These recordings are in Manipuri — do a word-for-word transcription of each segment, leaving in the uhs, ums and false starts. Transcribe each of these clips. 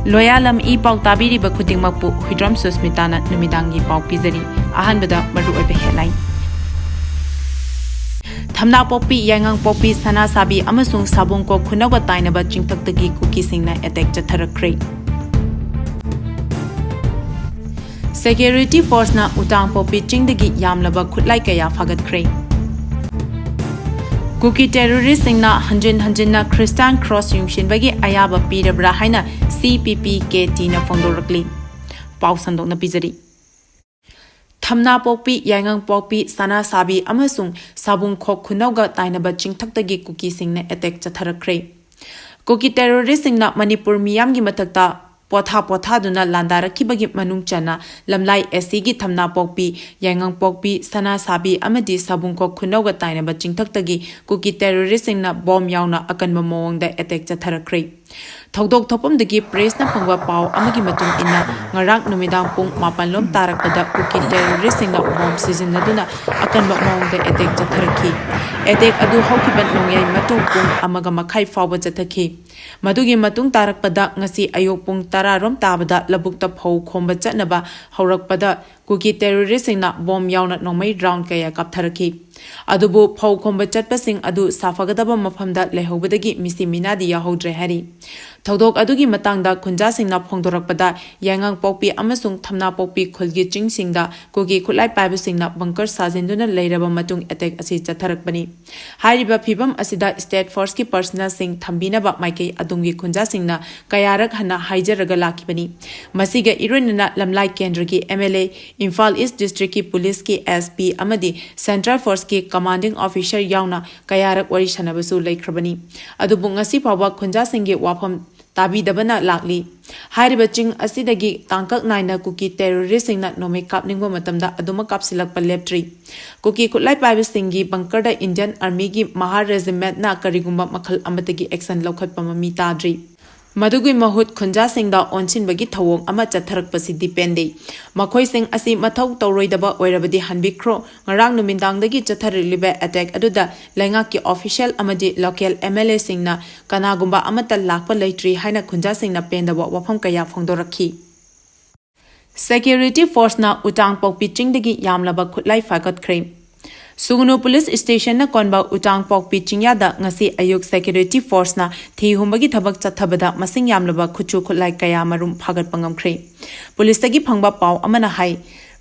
ꯂꯣꯌꯥꯂꯝ ꯏ ꯄꯥꯎ ꯇꯥꯕꯤꯔꯤꯕ ꯈꯨꯗꯤꯡꯃꯛꯄꯨ ꯍꯨꯏꯗ꯭ꯔꯣꯝ ꯁꯨꯁꯃꯤꯇꯥꯅ ꯅꯨꯃꯤꯗꯥꯡꯒꯤ ꯄꯥꯎ ꯄꯤꯖꯔꯤ꯫ ꯑꯍꯥꯟꯕꯗ ꯃꯔꯨꯑꯣꯏꯕ headline꯫ ꯊꯝꯅꯥꯄꯣꯛꯄꯤ, ꯌꯥꯏꯉꯪꯄꯣꯛꯄꯤ, ꯁꯅꯥꯁꯥꯕꯤ ꯑꯃꯁꯨꯡ ꯁꯥꯕꯨꯡꯀꯣꯛ ꯈꯨꯅꯧꯒ ꯇꯥꯏꯅꯕ ꯆꯤꯡꯊꯛꯇꯒꯤ ꯀꯨꯀꯤꯁꯤꯡꯅ attack ꯆꯠꯊꯔꯛꯈ꯭ꯔꯦ꯫ Security forceꯅ ꯎꯇꯥꯡꯄꯣꯛꯄꯤ ꯆꯤꯡꯗꯒꯤ ꯌꯥꯝꯂꯕ ꯈꯨꯠꯂꯥꯏ ꯀꯌꯥ ꯐꯥꯒꯠꯈ꯭ꯔꯦ꯫ ꯀꯨꯀꯤ terroristꯁꯤꯡꯅ ꯍꯟꯖꯤꯟ ꯍꯟꯖꯤꯟꯅ Christian cross ꯌꯨꯡꯁꯤꯟꯕꯒꯤ ꯑꯌꯥꯕ ꯄꯤꯔꯕ꯭ꯔꯥ ꯍꯥꯏꯅ C P P K Tꯅ ꯐꯣꯡꯗꯣꯔꯛꯂꯤ꯫ ꯄꯥꯎ ꯁꯟꯗꯣꯛꯅ ꯄꯤꯖꯔꯤ꯫ ꯊꯝꯅꯥꯄꯣꯛꯄꯤ, ꯌꯥꯏꯉꯪꯄꯣꯛꯄꯤ, ꯁꯅꯥꯁꯥꯕꯤ ꯑꯃꯁꯨꯡ ꯁꯥꯕꯨꯡꯈꯣꯛ ꯈꯨꯅꯧꯒ ꯇꯥꯏꯅꯕ ꯆꯤꯡꯊꯛꯇꯒꯤ ꯀꯨꯀꯤꯁꯤꯡꯅ attack ꯆꯠꯊꯔꯛꯈ꯭ꯔꯦ꯫ ꯀꯨꯀꯤ terroristꯁꯤꯡꯅ ꯃꯅꯤꯄꯨꯔ ꯃꯤꯌꯥꯝꯒꯤ ꯃꯊꯛꯇ ꯄꯣꯊꯥ ꯄꯣꯊꯥꯗꯨꯅ ꯂꯥꯟꯗꯥꯔꯛꯈꯤꯕꯒꯤ ꯃꯅꯨꯡ ꯆꯟꯅ ꯂꯝꯂꯥꯏ ꯑꯦꯁꯤꯒꯤ ꯊꯝꯅꯥꯄꯣꯛꯄꯤ, ꯌꯥꯏꯉꯪꯄꯣꯛꯄꯤ, ꯁꯅꯥꯁꯥꯕꯤ ꯑꯃꯗꯤ ꯁꯥꯕꯨꯡꯈꯣꯛ ꯈꯨꯅꯧꯒ ꯇꯥꯏꯅꯕ ꯆꯤꯡꯊꯛꯇꯒꯤ ꯀꯨꯀꯤ terroristꯁꯤꯡꯅ bomb ꯌꯥꯎꯅ ꯑꯀꯟꯕ ꯃꯑꯣꯡꯗ attack ꯆꯠꯊꯔꯛꯈ꯭ꯔꯦ꯫ ꯊꯧꯗꯣꯛ ꯊꯣꯛꯐꯝꯗꯒꯤ pressꯅ ꯐꯪꯕ ꯄꯥꯎ ꯑꯃꯒꯤ ꯃꯇꯨꯡ ꯏꯟꯅ, ꯉꯔꯥꯡ ꯅꯨꯃꯤꯗꯥꯡ ꯄꯨꯡ ꯃꯥꯄꯟ ꯂꯣꯝ ꯇꯥꯔꯛꯄꯗ ꯀꯨꯀꯤ terroristꯁꯤꯡꯅ bomb ꯁꯤꯖꯤꯟꯅꯗꯨꯅ ꯑꯀꯟꯕ ꯃꯑꯣꯡꯗ attack ꯆꯠꯊꯔꯛꯈꯤ꯫ Attack ꯑꯗꯨ ꯍꯧꯈꯤꯕ ꯅꯣꯡꯌꯥꯏ ꯃꯇꯨꯡ ꯄꯨꯡ ꯑꯃꯒ ꯃꯈꯥꯏ ꯐꯥꯎꯕ ꯆꯠꯊꯈꯤ꯫ ꯃꯗꯨꯒꯤ ꯃꯇꯨꯡ ꯇꯥꯔꯛꯄꯗ ꯉꯁꯤ ꯑꯌꯨꯛ ꯄꯨꯡ ꯇꯔꯥ ꯔꯣꯝ ꯇꯥꯕꯗ ꯂꯧꯕꯨꯛꯇ ꯐꯧ ꯈꯣꯝꯕ ꯆꯠꯅꯕ ꯍꯧꯔꯛꯄꯗ ꯀꯨꯀꯤ terroristꯁꯤꯡꯅ bomb ꯌꯥꯎꯅ ꯅꯣꯡꯃꯩ round ꯀꯌꯥ ꯀꯥꯞꯊꯔꯛꯈꯤ꯫ ꯑꯗꯨꯕꯨ ꯐꯧ ꯈꯣꯝꯕ ꯆꯠꯄꯁꯤꯡ ꯑꯗꯨ ꯁꯥꯐꯒꯗꯕ ꯃꯐꯝꯗ ꯂꯩꯍꯧꯕꯗꯒꯤ ꯃꯤꯁꯤ ꯃꯤꯅꯥꯗꯤ ꯌꯥꯎꯍꯧꯗ꯭ꯔꯦ ꯍꯥꯏꯔꯤ꯫ ꯊꯧꯗꯣꯛ ꯑꯗꯨꯒꯤ ꯃꯇꯥꯡꯗ ꯈꯨꯟꯖꯥꯁꯤꯡꯅ ꯐꯣꯡꯗꯣꯔꯛꯄꯗ, ꯌꯥꯏꯉꯪꯄꯣꯛꯄꯤ ꯑꯃꯁꯨꯡ ꯊꯝꯅꯥꯄꯣꯛꯄꯤ ꯈꯨꯜꯒꯤ ꯆꯤꯡꯁꯤꯡꯗ ꯀꯨꯀꯤ ꯈꯨꯠꯂꯥꯏ ꯄꯥꯏꯕꯁꯤꯡꯅ bunker ꯁꯥꯖꯤꯟꯗꯨꯅ ꯂꯩꯔꯕ ꯃꯇꯨꯡ attack ꯑꯁꯤ ꯆꯠꯊꯔꯛꯄꯅꯤ꯫ ꯍꯥꯏꯔꯤꯕ ꯐꯤꯚꯝ ꯑꯁꯤꯗ state forceꯀꯤ personnelꯁꯤꯡ ꯊꯝꯕꯤꯅꯕ ꯃꯥꯏꯀꯩ ꯑꯗꯣꯝꯒꯤ ꯈꯨꯟꯖꯥꯁꯤꯡꯅ ꯀꯌꯥꯔꯛ ꯍꯟꯅ ꯍꯥꯏꯖꯔꯒ ꯂꯥꯛꯈꯤꯕꯅꯤ꯫ ꯃꯁꯤꯒ ꯏꯔꯣꯏꯅꯅ ꯂꯝꯂꯥꯏ ꯀꯦꯟꯗ꯭ꯔꯒꯤ M L A, Imphal East Districtꯀꯤ ꯄꯨꯂꯤꯁꯀꯤ S P ꯑꯃꯗꯤ Central Forceꯀꯤ commanding officer ꯌꯥꯎꯅ ꯀꯌꯥꯔꯛ ꯋꯥꯔꯤ ꯁꯥꯟꯅꯕꯁꯨ ꯂꯩꯈ꯭ꯔꯕꯅꯤ꯫ ꯑꯗꯨꯕꯨ ꯉꯁꯤ ꯐꯥꯎꯕ ꯈꯨꯟꯖꯥꯁꯤꯡꯒꯤ ꯋꯥꯐꯝ ꯇꯥꯕꯤꯗꯕꯅ ꯂꯥꯛꯂꯤ꯫ ꯍꯥꯏꯔꯤꯕ ꯆꯤꯡ ꯑꯁꯤꯗꯒꯤ ꯇꯥꯡꯀꯛ ꯅꯥꯏꯅ ꯀꯨꯀꯤ terroristꯁꯤꯡꯅ ꯅꯣꯡꯃꯩ ꯀꯥꯞꯅꯤꯡꯕ ꯃꯇꯝꯗ ꯑꯗꯨꯃꯛ ꯀꯥꯞꯁꯤꯜꯂꯛꯄ ꯂꯦꯞꯇ꯭ꯔꯤ꯫ ꯀꯨꯀꯤ ꯈꯨꯠꯂꯥꯏ ꯄꯥꯏꯕꯁꯤꯡꯒꯤ bunkerꯗ Indian Armyꯒꯤ Mahar Regimentꯅ ꯀꯔꯤꯒꯨꯝꯕ ꯃꯈꯜ ꯑꯃꯠꯇꯒꯤ action ꯂꯧꯈꯠꯄ ꯃꯃꯤ ꯇꯥꯗ꯭ꯔꯤ꯫ ꯃꯗꯨꯒꯤ ꯃꯍꯨꯠ ꯈꯨꯟꯖꯥꯁꯤꯡꯗ ꯑꯣꯟꯁꯤꯟꯕꯒꯤ ꯊꯧꯑꯣꯡ ꯑꯃ ꯆꯠꯊꯔꯛꯄꯁꯤꯗꯤ ꯄꯦꯟꯗꯦ꯫ ꯃꯈꯣꯏꯁꯤꯡ ꯑꯁꯤ ꯃꯊꯧ ꯇꯧꯔꯣꯏꯗꯕ ꯑꯣꯏꯔꯕꯗꯤ ꯍꯟꯕꯤꯈ꯭ꯔꯣ꯫ ꯉꯔꯥꯡ ꯅꯨꯃꯤꯗꯥꯡꯗꯒꯤ ꯆꯠꯊꯔꯛꯂꯤꯕ ꯑꯦꯇꯦꯛ ꯑꯗꯨꯗ ꯂꯩꯉꯥꯛꯀꯤ ꯑꯣꯐꯤꯁꯤꯌꯦꯜ ꯑꯃꯗꯤ ꯂꯣꯀꯦꯜ ꯑꯦꯝ ꯑꯦꯜ ꯑꯦꯁꯤꯡꯅ ꯀꯅꯥꯒꯨꯝꯕ ꯑꯃꯠꯇ ꯂꯥꯛꯄ ꯂꯩꯇ꯭ꯔꯤ ꯍꯥꯏꯅ ꯈꯨꯟꯖꯥꯁꯤꯡꯅ ꯄꯦꯟꯗꯕ ꯋꯥꯐꯝ ꯀꯌꯥ ꯐꯣꯡꯗꯣꯔꯛꯈꯤ꯫ ꯁꯦꯀ꯭ꯌꯨꯔꯤꯇꯤ ꯐꯣꯔꯁꯅ ꯎꯇꯥꯡ ꯄꯣꯛꯄꯤ ꯆꯤꯡꯗꯒꯤ ꯌꯥꯝꯂꯕ ꯈꯨꯠꯂꯥꯏ ꯐꯥꯒꯠꯈ꯭ꯔꯦ꯫ ꯁꯨꯒꯅꯨ ꯄꯨꯂꯤꯁ ꯁ꯭ꯇꯦꯁꯟꯅ ꯀꯣꯟꯕ ꯎꯇꯥꯡ ꯄꯣꯛꯄꯤ ꯆꯤꯡꯌꯥꯗ ꯉꯁꯤ ꯑꯌꯨꯛ ꯁꯦꯀ꯭ꯌꯨꯔꯤꯇꯤ ꯐꯣꯔꯁꯅ ꯊꯤ ꯍꯨꯝꯕꯒꯤ ꯊꯕꯛ ꯆꯠꯊꯕꯗ ꯃꯁꯤꯡ ꯌꯥꯝꯂꯕ ꯈꯨꯠꯁꯨ ꯈꯨꯠꯂꯥꯏ ꯀꯌꯥ ꯃꯔꯨꯝ ꯐꯥꯒꯠꯄ ꯉꯝꯈ꯭ꯔꯦ꯫ ꯄꯨꯂꯤꯁꯇꯒꯤ ꯐꯪꯕ ꯄꯥꯎ ꯑꯃꯅ ꯍꯥꯏ,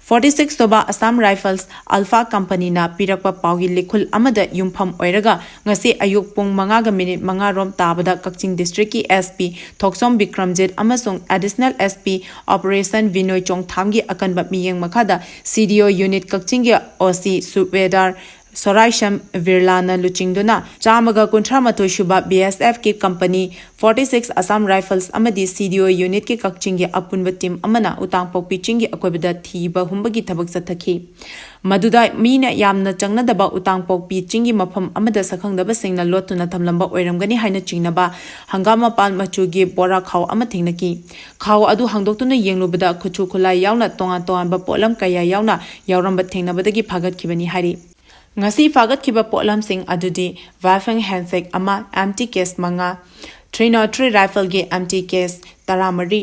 ꯐꯣꯔꯇꯤ ꯁꯤꯛꯁ ꯇꯣꯕꯥ ꯑꯁꯥꯝ ꯔꯥꯏꯐꯜꯁ ꯑꯜꯐꯥ ꯀꯝꯄꯅꯤꯅ ꯄꯤꯔꯛꯄ ꯄꯥꯎꯒꯤ ꯂꯤꯈꯨꯜ ꯑꯃꯗ ꯌꯨꯝꯐꯝ ꯑꯣꯏꯔꯒ ꯉꯁꯤ ꯑꯌꯨꯛ ꯄꯨꯡ ꯃꯉꯥꯒ ꯃꯤꯅꯤꯠ ꯃꯉꯥ ꯔꯣꯝ ꯇꯥꯕꯗ ꯀꯛꯆꯤꯡ ꯗꯤꯁꯇ꯭ꯔꯤꯛꯀꯤ ꯑꯦꯁ ꯄꯤ ꯊꯣꯛꯁꯣꯝ ꯕꯤꯀ꯭ꯔꯝꯖꯤꯠ ꯑꯃꯁꯨꯡ ꯑꯦꯗꯤꯁꯅꯦꯜ ꯑꯦꯁ ꯄꯤ ꯑꯣꯄꯔꯦꯁꯟ ꯕꯤꯅꯣꯏ ꯆꯣꯡꯊꯥꯝꯒꯤ ꯑꯀꯟꯕ ꯃꯤꯠꯌꯦꯡ ꯃꯈꯥꯗ ꯁꯤ ꯗꯤ ꯑꯣ ꯌꯨꯅꯤꯠ ꯀꯛꯆꯤꯡꯒꯤ ꯑꯣ ꯁꯤ ꯁꯨꯕꯦꯗꯥꯔ ꯁꯣꯔꯥꯏꯁꯝ ꯕꯤꯔꯂꯥꯅ ꯂꯨꯆꯤꯡꯗꯨꯅ ꯆꯥꯝꯃꯒ ꯀꯨꯟꯊ꯭ꯔꯥ ꯃꯥꯊꯣꯏ ꯁꯨꯕ ꯕꯤ ꯑꯦꯁ ꯑꯦꯐꯀꯤ company forty six Assam rifles ꯑꯃꯗꯤ ꯁꯤ ꯗꯤ ꯑꯣ ꯌꯨꯅꯤꯠꯀꯤ ꯀꯛꯆꯤꯡꯒꯤ ꯑꯄꯨꯟꯕ ꯇꯤꯝ ꯑꯃꯅ ꯎꯇꯥꯡꯄꯣꯛꯄꯤ ꯆꯤꯡꯒꯤ ꯑꯀꯣꯏꯕꯗ ꯊꯤꯕ ꯍꯨꯝꯕꯒꯤ ꯊꯕꯛ ꯆꯠꯊꯈꯤ꯫ ꯃꯗꯨꯗ ꯃꯤꯅ ꯌꯥꯝꯅ ꯆꯪꯅꯗꯕ ꯎꯇꯥꯡꯄꯣꯛꯄꯤ ꯆꯤꯡꯒꯤ ꯃꯐꯝ ꯑꯃꯗ ꯁꯛꯈꯪꯗꯕꯁꯤꯡꯅ ꯂꯣꯠꯇꯨꯅ ꯊꯝꯂꯝꯕ ꯑꯣꯏꯔꯝꯒꯅꯤ ꯍꯥꯏꯅ ꯆꯤꯡꯅꯕ ꯍꯪꯒꯥꯝ ꯃꯄꯥꯟ ꯃꯆꯨꯒꯤ ꯕꯣꯔꯥ ꯈꯥꯎ ꯑꯃ ꯊꯦꯡꯅꯈꯤ꯫ ꯈꯥꯎ ꯑꯗꯨ ꯍꯥꯡꯗꯣꯛꯇꯨꯅ ꯌꯦꯡꯂꯨꯕꯗ ꯈꯨꯠꯁꯨ ꯈꯨꯠꯂꯥꯏ ꯌꯥꯎꯅ ꯇꯣꯉꯥꯟ ꯇꯣꯉꯥꯟꯕ ꯄꯣꯠꯂꯝ ꯀꯌꯥ ꯌꯥꯎꯅ ꯌꯥꯎꯔꯝꯕ ꯊꯦꯡꯅꯕꯗꯒꯤ ꯐꯥꯒꯠꯈꯤꯕꯅꯤ ꯍꯥꯏꯔꯤ꯫ ꯉꯁꯤ ꯐꯥꯒꯠꯈꯤꯕ ꯄꯣꯠꯂꯝꯁꯤꯡ ꯑꯗꯨꯗꯤ ꯔꯥꯏꯐꯜ ꯍꯦꯟꯁꯦꯛ ꯑꯃ, ꯑꯦꯝ ꯇꯤ ꯀꯦꯁ ꯃꯉꯥ, ꯊ꯭ꯔꯤ ꯅꯣꯠ ꯊ꯭ꯔꯤ ꯔꯥꯏꯐꯜꯒꯤ ꯑꯦꯝ ꯇꯤ ꯀꯦꯁ ꯇꯔꯥꯃꯔꯤ,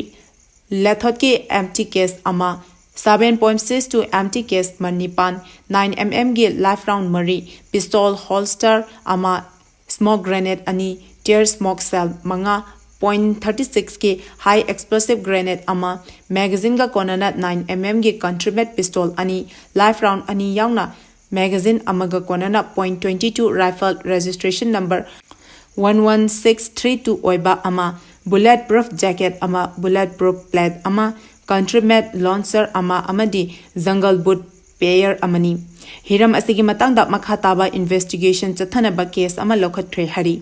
ꯂꯦꯊꯣꯠꯀꯤ ꯑꯦꯝ ꯇꯤ ꯀꯦꯁ ꯑꯃ, seven point six two M T case ꯃꯅꯤꯄꯥꯟ, ꯅꯥꯏꯟ ꯑꯦꯝ ꯑꯦꯝꯒꯤ ꯂꯥꯏꯐ ꯔꯥꯎꯟ ꯃꯔꯤ, ꯄꯤꯁꯇꯣꯜ ꯍꯣꯜꯁꯇꯔ ꯑꯃ, ꯁ꯭ꯃꯣꯛ ꯒ꯭ꯔꯦꯅꯦꯗ ꯑꯅꯤ, ꯇꯤꯌꯔ ꯁ꯭ꯃꯣꯛ ꯁꯦꯜ ꯃꯉꯥ, ꯄꯣꯏꯟ ꯊꯥꯔꯇꯤ ꯁꯤꯛꯁꯀꯤ ꯍꯥꯏ ꯑꯦꯛꯁꯄ꯭ꯂꯣꯁꯤꯚ ꯒ꯭ꯔꯦꯅꯦꯗ ꯑꯃ, ꯃꯦꯒꯥꯖꯤꯟꯒ ꯀꯣꯟꯅꯅ ꯅꯥꯏꯟ ꯑꯦꯝ ꯑꯦꯝꯒꯤ ꯀꯟꯇ꯭ꯔꯤꯃꯦꯠ ꯄꯤꯁꯇꯣꯜ ꯑꯅꯤ, ꯂꯥꯏꯐ ꯔꯥꯎꯟ ꯑꯅꯤ ꯌꯥꯎꯅ ꯃꯦꯒꯥꯖꯤꯟ ꯑꯃꯒ ꯀꯣꯟꯅꯅ point twenty two rifle registration number one one six three two ꯑꯣꯏꯕ ꯑꯃ, ꯕꯨꯂꯦꯠ ꯄ꯭ꯔꯨꯐ ꯖꯦꯀꯦꯠ ꯑꯃ, ꯕꯨꯂꯦꯠ ꯄ꯭ꯔꯨꯐ ꯄ꯭ꯂꯦꯠ ꯑꯃ, ꯀꯟꯇ꯭ꯔꯤꯃꯦꯠ ꯂꯣꯟꯁꯔ ꯑꯃ ꯑꯃꯗꯤ ꯖꯪꯒꯜ ꯕꯨꯠ ꯄꯦꯌꯔ ꯑꯃꯅꯤ꯫ ꯍꯤꯔꯝ ꯑꯁꯤꯒꯤ ꯃꯇꯥꯡꯗ ꯃꯈꯥ ꯇꯥꯕ ꯏꯟꯚꯦꯁꯇꯤꯒꯦꯁꯟ ꯆꯠꯊꯅꯕ ꯀꯦꯁ ꯑꯃ ꯂꯧꯈꯠꯈ꯭ꯔꯦ ꯍꯥꯏꯔꯤ꯫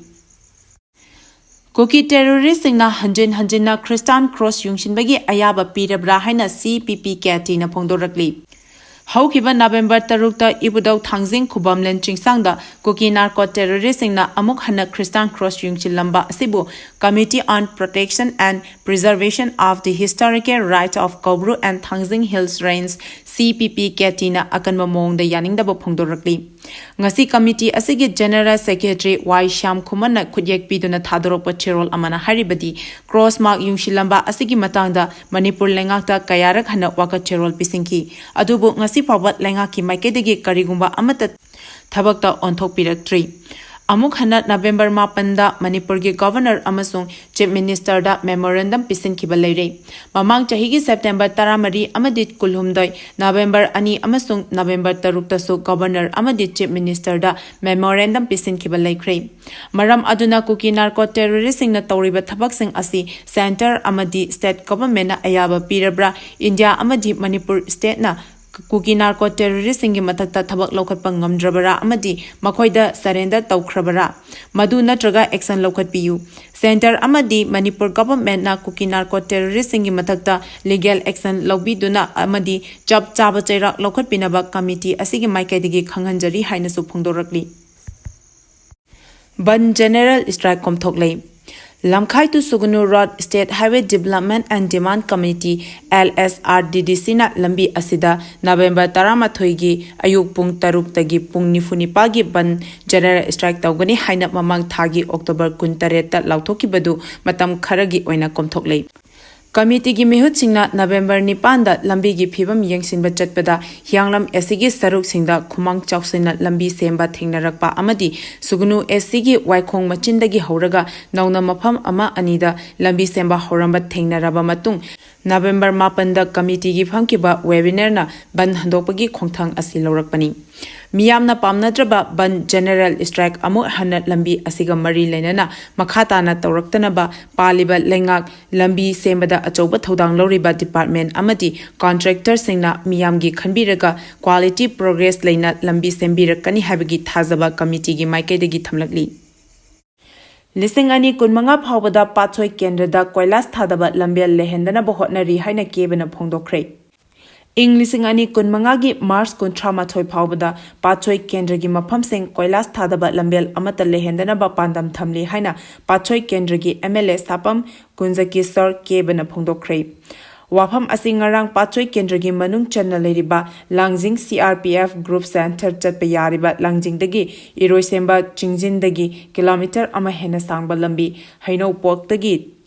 ꯀꯨꯀꯤ ꯇꯦꯔꯣꯔꯤꯁꯁꯤꯡꯅ ꯍꯟꯖꯤꯟ ꯍꯟꯖꯤꯟꯅ ꯈ꯭ꯔꯤꯁꯇꯥꯟ ꯀ꯭ꯔꯣꯁ ꯌꯨꯡꯁꯤꯟꯕꯒꯤ ꯑꯌꯥꯕ ꯄꯤꯔꯕ꯭ꯔꯥ ꯍꯥꯏꯅ ꯁꯤ ꯄꯤ ꯄꯤ ꯀꯦ ꯇꯤꯅ ꯐꯣꯡꯗꯣꯔꯛꯂꯤ꯫ ꯍꯧꯈꯤꯕ ꯅꯕꯦꯝꯕꯔ ꯇꯔꯨꯛꯇ ꯏꯕꯨꯙꯧ ꯊꯥꯡꯖꯤꯡ ꯈꯨꯕꯝꯂꯦꯟ ꯆꯤꯡꯁꯥꯡꯗ ꯀꯨꯀꯤ ꯅꯥꯔꯀꯣ ꯇꯦꯔꯣꯔꯤꯁꯁꯤꯡꯅ ꯑꯃꯨꯛ ꯍꯟꯅ ꯈ꯭ꯔꯤꯁꯇꯥꯟ ꯀ꯭ꯔꯣꯁ ꯌꯨꯡꯁꯤꯜꯂꯝꯕ ꯑꯁꯤꯕꯨ Committee on Protection and Preservation of the Historical Right of Koubru and Thangjing Hills Range, C P P K T ꯅ ꯑꯀꯟꯕ ꯃꯑꯣꯡꯗ ꯌꯥꯅꯤꯡꯗꯕ ꯐꯣꯡꯗꯣꯔꯛꯂꯤ꯫ ꯉꯁꯤ ꯀꯃꯤꯇꯤ ꯑꯁꯤꯒꯤ ꯖꯦꯅꯦꯔꯦꯜ ꯁꯦꯀ꯭ꯔꯦꯇꯔꯤ ꯋꯥꯏ ꯁ꯭ꯌꯥꯝ ꯈꯨꯃꯟꯅ ꯈꯨꯠꯌꯦꯛ ꯄꯤꯗꯨꯅ ꯊꯥꯗꯣꯔꯛꯄ ꯆꯦꯔꯣꯜ ꯑꯃꯅ ꯍꯥꯏꯔꯤꯕꯗꯤ, ꯀ꯭ꯔꯣꯁ ꯃꯥꯔꯛ ꯌꯨꯡꯁꯤꯜꯂꯝꯕ ꯑꯁꯤꯒꯤ ꯃꯇꯥꯡꯗ ꯃꯅꯤꯄꯨꯔ ꯂꯩꯉꯥꯛꯇ ꯀꯌꯥꯔꯛ ꯍꯟꯅ ꯋꯥꯀꯠ ꯆꯦꯔꯣꯜ ꯄꯤꯁꯤꯟꯈꯤ꯫ ꯑꯗꯨꯕꯨ ꯉꯁꯤ ꯐꯥꯎꯕ ꯂꯩꯉꯥꯛꯀꯤ ꯃꯥꯏꯀꯩꯗꯒꯤ ꯀꯔꯤꯒꯨꯝꯕ ꯑꯃꯠꯇ ꯊꯕꯛꯇ ꯑꯣꯟꯊꯣꯛꯄꯤꯔꯛꯇ꯭ꯔꯤ꯫ ꯑꯃꯨꯛ ꯍꯟꯅ ꯅꯕꯦꯝꯕꯔ ꯃꯥꯄꯟꯗ ꯃꯅꯤꯄꯨꯔꯒꯤ ꯒꯚꯔꯅꯔ ꯑꯃꯁꯨꯡ ꯆꯤꯐ ꯃꯤꯅꯤꯁꯇꯔꯗ ꯃꯦꯃꯣꯔꯦꯟꯗꯝ ꯄꯤꯁꯤꯟꯈꯤꯕ ꯂꯩꯔꯦ꯫ ꯃꯃꯥꯡ ꯆꯍꯤꯒꯤ ꯁꯦꯞꯇꯦꯝꯕꯔ ꯇꯔꯥꯃꯔꯤ ꯑꯃꯗꯤ ꯀꯨꯟꯍꯨꯝꯗꯣꯏ, ꯅꯕꯦꯝꯕꯔ ꯑꯅꯤ ꯑꯃꯁꯨꯡ ꯅꯕꯦꯝꯕꯔ ꯇꯔꯨꯛꯇꯁꯨ ꯒꯚꯔꯅꯔ ꯑꯃꯗꯤ ꯆꯤꯐ ꯃꯤꯅꯤꯁꯇꯔꯗ ꯃꯦꯃꯣꯔꯦꯟꯗꯝ ꯄꯤꯁꯤꯟꯈꯤꯕ ꯂꯩꯈ꯭ꯔꯦ꯫ ꯃꯔꯝ ꯑꯗꯨꯅ ꯀꯨꯀꯤ ꯅꯥꯔꯀꯣ ꯇꯦꯔꯣꯔꯤꯁꯁꯤꯡꯅ ꯇꯧꯔꯤꯕ ꯊꯕꯛꯁꯤꯡ ꯑꯁꯤ ꯁꯦꯟꯇꯔ ꯑꯃꯗꯤ ꯁ꯭ꯇꯦꯠ ꯒꯚꯔꯟꯃꯦꯟꯠꯅ ꯑꯌꯥꯕ ꯄꯤꯔꯕ꯭ꯔꯥ, ꯏꯟꯗꯤꯌꯥ ꯑꯃꯗꯤ ꯃꯅꯤꯄꯨꯔ ꯁ꯭ꯇꯦꯠꯅ ꯀꯨꯀꯤ ꯅꯥꯔꯀꯣ ꯇꯦꯔꯣꯔꯤꯁꯁꯤꯡꯒꯤ ꯃꯊꯛꯇ ꯊꯕꯛ ꯂꯧꯈꯠꯄ ꯉꯝꯗ꯭ꯔꯕꯔꯥ ꯑꯃꯗꯤ ꯃꯈꯣꯏꯗ ꯁꯔꯦꯟꯗꯔ ꯇꯧꯈ꯭ꯔꯕꯔꯥ, ꯃꯗꯨ ꯅꯠꯇ꯭ꯔꯒ ꯑꯦꯛꯁꯟ ꯂꯧꯈꯠꯄꯤꯌꯨ꯫ ꯁꯦꯟꯇꯔ ꯑꯃꯗꯤ ꯃꯅꯤꯄꯨꯔ ꯒꯚꯔꯟꯃꯦꯟꯠꯅ ꯀꯨꯀꯤ ꯅꯥꯔꯀꯣ ꯇꯦꯔꯣꯔꯤꯁꯁꯤꯡꯒꯤ ꯃꯊꯛꯇ ꯂꯤꯒꯦꯜ ꯑꯦꯛꯁꯟ ꯂꯧꯕꯤꯗꯨꯅ ꯑꯃꯗꯤ ꯆꯞ ꯆꯥꯕ ꯆꯩꯔꯥꯛ ꯂꯧꯈꯠꯄꯤꯅꯕ ꯀꯃꯤꯇꯤ ꯑꯁꯤꯒꯤ ꯃꯥꯏꯀꯩꯗꯒꯤ ꯈꯪꯍꯟꯖꯔꯤ ꯍꯥꯏꯅꯁꯨ ꯐꯣꯡꯗꯣꯔꯛꯂꯤ꯫ ꯕꯟ ꯖꯦꯅꯦꯔꯦꯜ ꯁ꯭ꯇ꯭ꯔꯥꯏꯛ ꯀꯣꯝꯊꯣꯛꯂꯦ꯫ ꯂꯝꯈꯥꯏ to ꯁꯨꯒꯅꯨ road State Highway Development and Demand Committee, L S R D D C ꯅ ꯂꯝꯕꯤ ꯑꯁꯤꯗ ꯅꯕꯦꯝꯕꯔ ꯇꯔꯥꯃꯥꯊꯣꯏꯒꯤ ꯑꯌꯨꯛ ꯄꯨꯡ ꯇꯔꯨꯛꯇꯒꯤ ꯄꯨꯡ ꯅꯤꯐꯨ ꯅꯤꯄꯥꯜꯒꯤ ꯕꯟ ꯖꯦꯅꯦꯔꯦꯜ ꯁ꯭ꯇ꯭ꯔꯥꯏꯛ ꯇꯧꯒꯅꯤ ꯍꯥꯏꯅ ꯃꯃꯥꯡ ꯊꯥꯒꯤ ꯑꯣꯛꯇꯣꯕꯔ ꯀꯨꯟꯇꯔꯦꯠꯇ ꯂꯥꯎꯊꯣꯛꯈꯤꯕꯗꯨ ꯃꯇꯝ ꯈꯔꯒꯤ ꯑꯣꯏꯅ ꯀꯣꯝꯊꯣꯛꯂꯦ꯫ ꯀꯃꯤꯇꯤꯒꯤ ꯃꯤꯍꯨꯠꯁꯤꯡꯅ ꯅꯕꯦꯝꯕꯔ ꯅꯤꯄꯥꯟꯗ ꯂꯝꯕꯤꯒꯤ ꯐꯤꯕꯝ ꯌꯦꯡꯁꯤꯟꯕ ꯆꯠꯄꯗ ꯍꯤꯌꯥꯡꯂꯝ ꯑꯦꯁꯤꯒꯤ ꯁꯔꯨꯛꯁꯤꯡꯗ ꯈꯨꯃꯥꯡ ꯆꯥꯎꯁꯤꯟꯅ ꯂꯝꯕꯤ ꯁꯦꯝꯕ ꯊꯦꯡꯅꯔꯛꯄ ꯑꯃꯗꯤ ꯁꯨꯒꯅꯨ ꯑꯦꯁꯤꯒꯤ ꯋꯥꯏꯈꯣꯡ ꯃꯆꯤꯟꯗꯒꯤ ꯍꯧꯔꯒ ꯅꯧꯅ ꯃꯐꯝ ꯑꯃ ꯑꯅꯤꯗ ꯂꯝꯕꯤ ꯁꯦꯝꯕ ꯍꯧꯔꯝꯕ ꯊꯦꯡꯅꯔꯕ ꯃꯇꯨꯡ, ꯅꯕꯦꯝꯕꯔ ꯃꯥꯄꯟꯗ ꯀꯃꯤꯇꯤꯒꯤ ꯐꯝꯈꯤꯕ ꯋꯦꯕꯤꯅꯔꯅ ꯕꯟ ꯍꯟꯗꯣꯛꯄꯒꯤ ꯈꯣꯡꯊꯥꯡ ꯑꯁꯤ ꯂꯧꯔꯛꯄꯅꯤ꯫ ꯃꯤꯌꯥꯝꯅ ꯄꯥꯝꯅꯗ꯭ꯔꯕ ꯕꯟ ꯖꯦꯅꯦꯔꯦꯜ ꯁ꯭ꯇ꯭ꯔꯥꯏꯛ ꯑꯃꯨꯛ ꯍꯟꯅ ꯂꯝꯕꯤ ꯑꯁꯤꯒ ꯃꯔꯤ ꯂꯩꯅꯅ ꯃꯈꯥ ꯇꯥꯅ ꯇꯧꯔꯛꯇꯅꯕ ꯄꯥꯜꯂꯤꯕ ꯂꯩꯉꯥꯛ, ꯂꯝꯕꯤ ꯁꯦꯝꯕꯗ ꯑꯆꯧꯕ ꯊꯧꯗꯥꯡ ꯂꯧꯔꯤꯕ ꯗꯤꯄꯥꯔꯠꯃꯦꯟꯠ ꯑꯃꯗꯤ ꯀꯣꯟꯇ꯭ꯔꯦꯛꯇꯔꯁꯤꯡꯅ ꯃꯤꯌꯥꯝꯒꯤ ꯈꯟꯕꯤꯔꯒ quality progress ꯂꯩꯅ ꯂꯝꯕꯤ ꯁꯦꯝꯕꯤꯔꯛꯀꯅꯤ ꯍꯥꯏꯕꯒꯤ ꯊꯥꯖꯕ ꯀꯃꯤꯇꯤꯒꯤ ꯃꯥꯏꯀꯩꯗꯒꯤ ꯊꯝꯂꯛꯂꯤ꯫ ꯂꯤꯁꯤꯡ ꯑꯅꯤ ꯀꯨꯟꯃꯉꯥ ꯐꯥꯎꯕꯗ ꯄꯥꯠꯁꯣꯏ ꯀꯦꯟꯗ꯭ꯔꯗ ꯀꯣꯏꯂꯥꯁ ꯊꯥꯗꯕ ꯂꯝꯕꯦꯜ ꯂꯩꯍꯟꯗꯅꯕ ꯍꯣꯠꯅꯔꯤ ꯍꯥꯏꯅ ꯀꯦꯕꯅ ꯐꯣꯡꯗꯣꯛꯈ꯭ꯔꯦ꯫ ꯏꯪ ꯂꯤꯁꯤꯡ ꯑꯅꯤ ꯀꯨꯟꯃꯉꯥꯒꯤ ꯃꯥꯔꯆ ꯀꯨꯟꯊ꯭ꯔꯥ ꯃꯥꯊꯣꯏ ꯐꯥꯎꯕꯗ ꯄꯥꯠꯁꯣꯏ ꯀꯦꯟꯗ꯭ꯔꯒꯤ ꯃꯐꯝꯁꯤꯡ ꯀꯣꯏꯂꯥꯁ ꯊꯥꯗꯕ ꯂꯝꯕꯦꯜ ꯑꯃꯠꯇ ꯂꯩꯍꯟꯗꯅꯕ ꯄꯥꯟꯗꯝ ꯊꯝꯂꯤ ꯍꯥꯏꯅ ꯄꯥꯠꯁꯣꯏ ꯀꯦꯟꯗ꯭ꯔꯒꯤ MLA ꯁꯥꯄꯝ ꯀꯨꯟꯖꯀꯤꯁꯣꯔ ꯀꯦꯕꯅ ꯐꯣꯡꯗꯣꯛꯈ꯭ꯔꯦ꯫ ꯋꯥꯐꯝ ꯑꯁꯤ ꯉꯔꯥꯡ ꯄꯥꯠꯁꯣꯏ ꯀꯦꯟꯗ꯭ꯔꯒꯤ ꯃꯅꯨꯡ ꯆꯟꯅ ꯂꯩꯔꯤꯕ ꯂꯥꯡꯖꯤꯡ CRPF group center ꯆꯠꯄ ꯌꯥꯔꯤꯕ ꯂꯥꯡꯖꯤꯡꯗꯒꯤ ꯏꯔꯣꯏꯁꯦꯝꯕ ꯆꯤꯡꯖꯤꯟꯗꯒꯤ ꯀꯤꯂꯣꯃꯤꯇꯔ ꯑꯃ ꯍꯦꯟꯅ ꯁꯥꯡꯕ ꯂꯝꯕꯤ, ꯍꯩꯅꯧꯄꯣꯛꯇꯒꯤ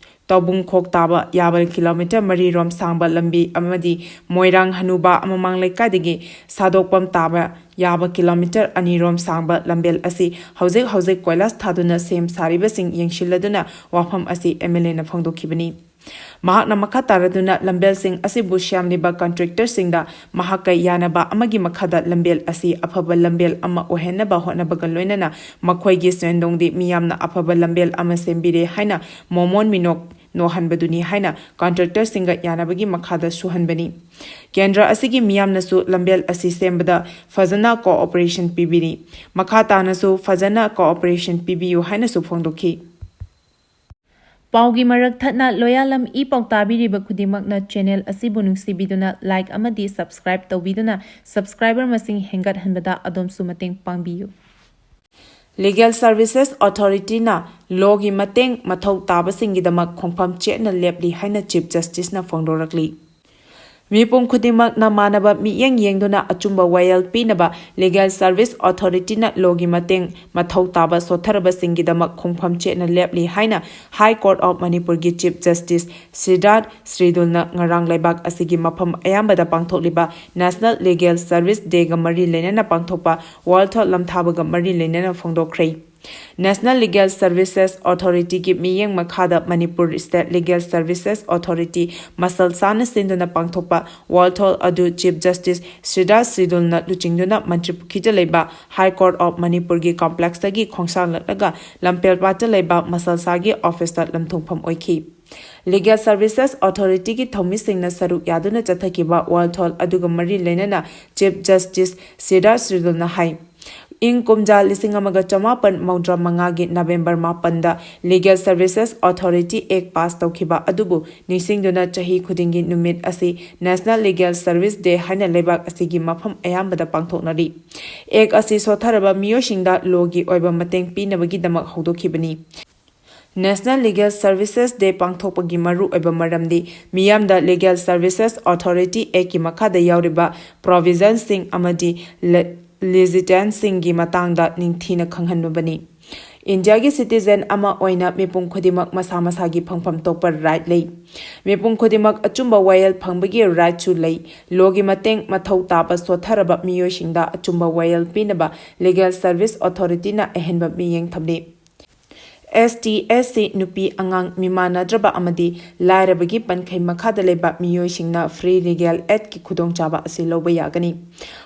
ꯇꯧꯕꯨꯡꯈꯣꯛ ꯇꯥꯕ ꯌꯥꯕ ꯀꯤꯂꯣꯃꯤꯇꯔ ꯃꯔꯤ ꯔꯣꯝ ꯁꯥꯡꯕ ꯂꯝꯕꯤ ꯑꯃꯗꯤ ꯃꯣꯏꯔꯥꯡ ꯍꯅꯨꯕ ꯃꯃꯥꯡ ꯂꯩꯀꯥꯏꯗꯒꯤ ꯁꯥꯗꯣꯛꯄꯝ ꯇꯥꯕ ꯌꯥꯕ ꯀꯤꯂꯣꯃꯤꯇꯔ ꯑꯅꯤ ꯔꯣꯝ ꯁꯥꯡꯕ ꯂꯝꯕꯦꯜ ꯑꯁꯤ ꯍꯧꯖꯤꯛ ꯍꯧꯖꯤꯛ ꯀꯣꯏꯂꯥꯁ ꯊꯥꯗꯨꯅ ꯁꯦꯝ ꯁꯥꯔꯤꯕꯁꯤꯡ ꯌꯦꯡꯁꯤꯜꯂꯗꯨꯅ ꯋꯥꯐꯝ ꯑꯁꯤ MLAꯅ ꯐꯣꯡꯗꯣꯛꯈꯤꯕꯅꯤ꯫ ꯃꯍꯥꯛꯅ ꯃꯈꯥ ꯇꯥꯔꯗꯨꯅ ꯂꯝꯕꯦꯜꯁꯤꯡ ꯑꯁꯤꯕꯨ ꯁꯦꯝꯂꯤꯕ ꯀꯟꯇ꯭ꯔꯦꯛꯇꯔꯁꯤꯡꯗ ꯃꯍꯥꯛꯀ ꯌꯥꯅꯕ ꯑꯃꯒꯤ ꯃꯈꯥꯗ ꯂꯝꯕꯦꯜ ꯑꯁꯤ ꯑꯐꯕ ꯂꯝꯕꯦꯜ ꯑꯃ ꯑꯣꯏꯍꯟꯅꯕ ꯍꯣꯠꯅꯕꯒ ꯂꯣꯏꯅꯅ ꯃꯈꯣꯏꯒꯤ ꯁꯦꯟꯗꯣꯡꯗꯤ ꯃꯤꯌꯥꯝꯅ ꯑꯐꯕ ꯂꯝꯕꯦꯜ ꯑꯃ ꯁꯦꯝꯕꯤꯔꯦ ꯍꯥꯏꯅ ꯃꯣꯃꯣꯟ ꯃꯤꯅꯣꯛ ꯅꯣꯛꯍꯟꯕꯗꯨꯅꯤ ꯍꯥꯏꯅ ꯀꯟꯇ꯭ꯔꯦꯛꯇꯔꯁꯤꯡꯒ ꯌꯥꯅꯕꯒꯤ ꯃꯈꯥꯗ ꯁꯨꯍꯟꯕꯅꯤ꯫ ꯀꯦꯟꯗ꯭ꯔ ꯑꯁꯤꯒꯤ ꯃꯤꯌꯥꯝꯅꯁꯨ ꯂꯝꯕꯦꯜ ꯑꯁꯤ ꯁꯦꯝꯕꯗ ꯐꯖꯅ ꯀꯣꯑꯣꯄꯔꯦꯁꯟ ꯄꯤꯕꯤꯔꯤ꯫ ꯃꯈꯥ ꯇꯥꯅꯁꯨ ꯐꯖꯅ ꯀꯣꯑꯣꯄꯔꯦꯁꯟ ꯄꯤꯕꯤꯌꯨ ꯍꯥꯏꯅꯁꯨ ꯐꯣꯡꯗꯣꯛꯈꯤ꯫ ꯄꯥꯎꯒꯤ ꯃꯔꯛ ꯊꯠꯅ ꯂꯣꯌꯥꯂꯝ ꯏ ꯄꯥꯎ ꯇꯥꯕꯤꯔꯤꯕ ꯈꯨꯗꯤꯡꯃꯛꯅ ꯆꯦꯅꯦꯜ ꯑꯁꯤꯕꯨ ꯅꯨꯡꯁꯤꯕꯤꯗꯨꯅ ꯂꯥꯏꯛ ꯑꯃꯗꯤ ꯁꯕꯁꯀ꯭ꯔꯥꯏꯕ ꯇꯧꯕꯤꯗꯨꯅ ꯁꯕꯁꯀ꯭ꯔꯥꯏꯕꯔ ꯃꯁꯤꯡ ꯍꯦꯟꯒꯠꯍꯟꯕꯗ ꯑꯗꯣꯝꯁꯨ ꯃꯇꯦꯡ ꯄꯥꯡꯕꯤꯌꯨ꯫ Legal Services Authorityꯅ ꯂꯣꯒꯤ ꯃꯇꯦꯡ ꯃꯊꯧ ꯇꯥꯕꯁꯤꯡꯒꯤꯗꯃꯛ ꯈꯣꯡꯐꯝ ꯆꯦꯠꯅ ꯂꯦꯞꯂꯤ ꯍꯥꯏꯅ ꯆꯤꯐ ꯖꯁꯇꯤꯁꯅ ꯐꯣꯡꯗꯣꯔꯛꯂꯤ꯫ ꯃꯤꯄꯨꯝ ꯈꯨꯗꯤꯡꯃꯛꯅ ꯃꯥꯟꯅꯕ ꯃꯤꯠꯌꯦꯡ ꯌꯦꯡꯗꯨꯅ ꯑꯆꯨꯝꯕ ꯋꯥꯌꯦꯜ ꯄꯤꯅꯕ Legal Service Authorityꯅ ꯂꯣꯒꯤ ꯃꯇꯦꯡ ꯃꯊꯧ ꯇꯥꯕ ꯁꯣꯠꯊꯔꯕꯁꯤꯡꯒꯤꯗꯃꯛ ꯈꯣꯡꯐꯝ ꯆꯦꯠꯅ ꯂꯦꯞꯂꯤ ꯍꯥꯏꯅ High Court of Manipurꯒꯤ Chief Justice ꯁꯤꯗꯥꯔꯊ ꯁ꯭ꯔꯤꯗꯨꯜꯅ ꯉꯔꯥꯡ ꯂꯩꯕꯥꯛ ꯑꯁꯤꯒꯤ ꯃꯐꯝ ꯑꯌꯥꯝꯕꯗ ꯄꯥꯡꯊꯣꯛꯂꯤꯕ National Legal Service Dayꯒ ꯃꯔꯤ ꯂꯩꯅꯅ ꯄꯥꯡꯊꯣꯛꯄ World Health ꯂꯝꯊꯥꯕꯒ ꯃꯔꯤ ꯂꯩꯅꯅ ꯐꯣꯡꯗꯣꯛꯈ꯭ꯔꯦ꯫ National Legal Services Authorityꯒꯤ ꯃꯤꯠꯌꯦꯡ ꯃꯈꯥꯗ Manipur State Legal Services Authority muscle ꯁꯥꯅ ꯁꯤꯟꯗꯨꯅ ꯄꯥꯡꯊꯣꯛꯄ World Health ꯑꯗꯨ Chief Justice ꯁꯤꯗꯥꯔꯊ ꯁ꯭ꯔꯤꯗꯨꯜꯅ ꯂꯨꯆꯤꯡꯗꯨꯅ ꯃꯟꯇ꯭ꯔꯤꯄꯨꯈ꯭ꯔꯤꯗ ꯂꯩꯕ High Court of Manipurꯒꯤ complexꯇꯒꯤ ꯈꯣꯡꯁꯥꯡꯂꯛꯂꯒ ꯂꯝꯐꯦꯜꯄꯥꯠꯇ ꯂꯩꯕ ꯃꯁꯜꯁꯥꯒꯤ officeꯇ ꯂꯝꯊꯨꯡꯐꯝ ꯑꯣꯏꯈꯤ꯫ Legal Services Authorityꯒꯤ ꯊꯧꯃꯤꯁꯤꯡꯅ ꯁꯔꯨꯛ ꯌꯥꯗꯨꯅ ꯆꯠꯊꯈꯤꯕ World Health ꯑꯗꯨꯒ ꯃꯔꯤ ꯂꯩꯅꯅ Chief Justice ꯁꯤꯗꯥꯔꯊ ꯁ꯭ꯔꯤꯗꯨꯜꯅ ꯍꯥꯏ, ꯏꯪ ꯀꯨꯝꯖꯥ ꯂꯤꯁꯤꯡ ꯑꯃꯒ ꯆꯃꯥꯄꯟ ꯃꯧꯗ꯭ꯔꯥ ꯃꯉꯥꯒꯤ ꯅꯕꯦꯝꯕꯔ ꯃꯥꯄꯟꯗ Legal Services Authority Act pass ꯇꯧꯈꯤꯕ ꯑꯗꯨꯕꯨ ꯅꯤꯡꯁꯤꯡꯗꯨꯅ ꯆꯍꯤ ꯈꯨꯗꯤꯡꯒꯤ ꯅꯨꯃꯤꯠ ꯑꯁꯤ National Legal Service Day ꯍꯥꯏꯅ ꯂꯩꯕꯥꯛ ꯑꯁꯤꯒꯤ ꯃꯐꯝ ꯑꯌꯥꯝꯕꯗ ꯄꯥꯡꯊꯣꯛꯅꯔꯤ꯫ ꯑꯦꯛ ꯑꯁꯤ ꯁꯣꯠꯊꯔꯕ ꯃꯤꯑꯣꯏꯁꯤꯡꯗ ꯂꯣꯒꯤ ꯑꯣꯏꯕ ꯃꯇꯦꯡ ꯄꯤꯅꯕꯒꯤꯗꯃꯛ ꯍꯧꯗꯣꯛꯈꯤꯕꯅꯤ꯫ National Legal Services Day ꯄꯥꯡꯊꯣꯛꯄꯒꯤ ꯃꯔꯨꯑꯣꯏꯕ ꯃꯔꯝꯗꯤ ꯃꯤꯌꯥꯝꯗ Legal Services Authority Actꯀꯤ ꯃꯈꯥꯗ ꯌꯥꯎꯔꯤꯕ provisionꯁꯤꯡ ꯑꯃꯗꯤ ꯂꯤꯖꯤꯇꯦꯟꯁꯤꯡꯒꯤ ꯃꯇꯥꯡꯗ ꯅꯤꯡꯊꯤꯅ ꯈꯪꯍꯟꯕꯅꯤ꯫ ꯏꯟꯗꯤꯌꯥꯒꯤ citizen ꯑꯃ ꯑꯣꯏꯅ ꯃꯤꯄꯨꯝ ꯈꯨꯗꯤꯡꯃꯛ ꯃꯁꯥ ꯃꯁꯥꯒꯤ ꯐꯪꯐꯝ ꯊꯣꯛꯄ right ꯂꯩ꯫ ꯃꯤꯄꯨꯝ ꯈꯨꯗꯤꯡꯃꯛ ꯑꯆꯨꯝꯕ ꯋꯥꯌꯦꯜ ꯐꯪꯕꯒꯤ rightꯁꯨ ꯂꯩ꯫ ꯂꯣꯒꯤ ꯃꯇꯦꯡ ꯃꯊꯧ ꯇꯥꯕ ꯁꯣꯠꯊꯔꯕ ꯃꯤꯑꯣꯏꯁꯤꯡꯗ ꯑꯆꯨꯝꯕ ꯋꯥꯌꯦꯜ ꯄꯤꯅꯕ Legal Service Authorityꯅ ꯑꯍꯦꯟꯕ ꯃꯤꯠꯌꯦꯡ ꯊꯝꯂꯤ꯫ ST, SC, ꯅꯨꯄꯤ, ꯑꯉꯥꯡ, ꯃꯤꯃꯥꯟꯅꯗ꯭ꯔꯕ ꯑꯃꯗꯤ ꯂꯥꯏꯔꯕꯒꯤ ꯄꯟꯈꯩ ꯃꯈꯥꯗ ꯂꯩꯕ ꯃꯤꯑꯣꯏꯁꯤꯡꯅ free legal aidꯀꯤ ꯈꯨꯗꯣꯡꯆꯥꯕ ꯑꯁꯤ ꯂꯧꯕ ꯌꯥꯒꯅꯤ꯫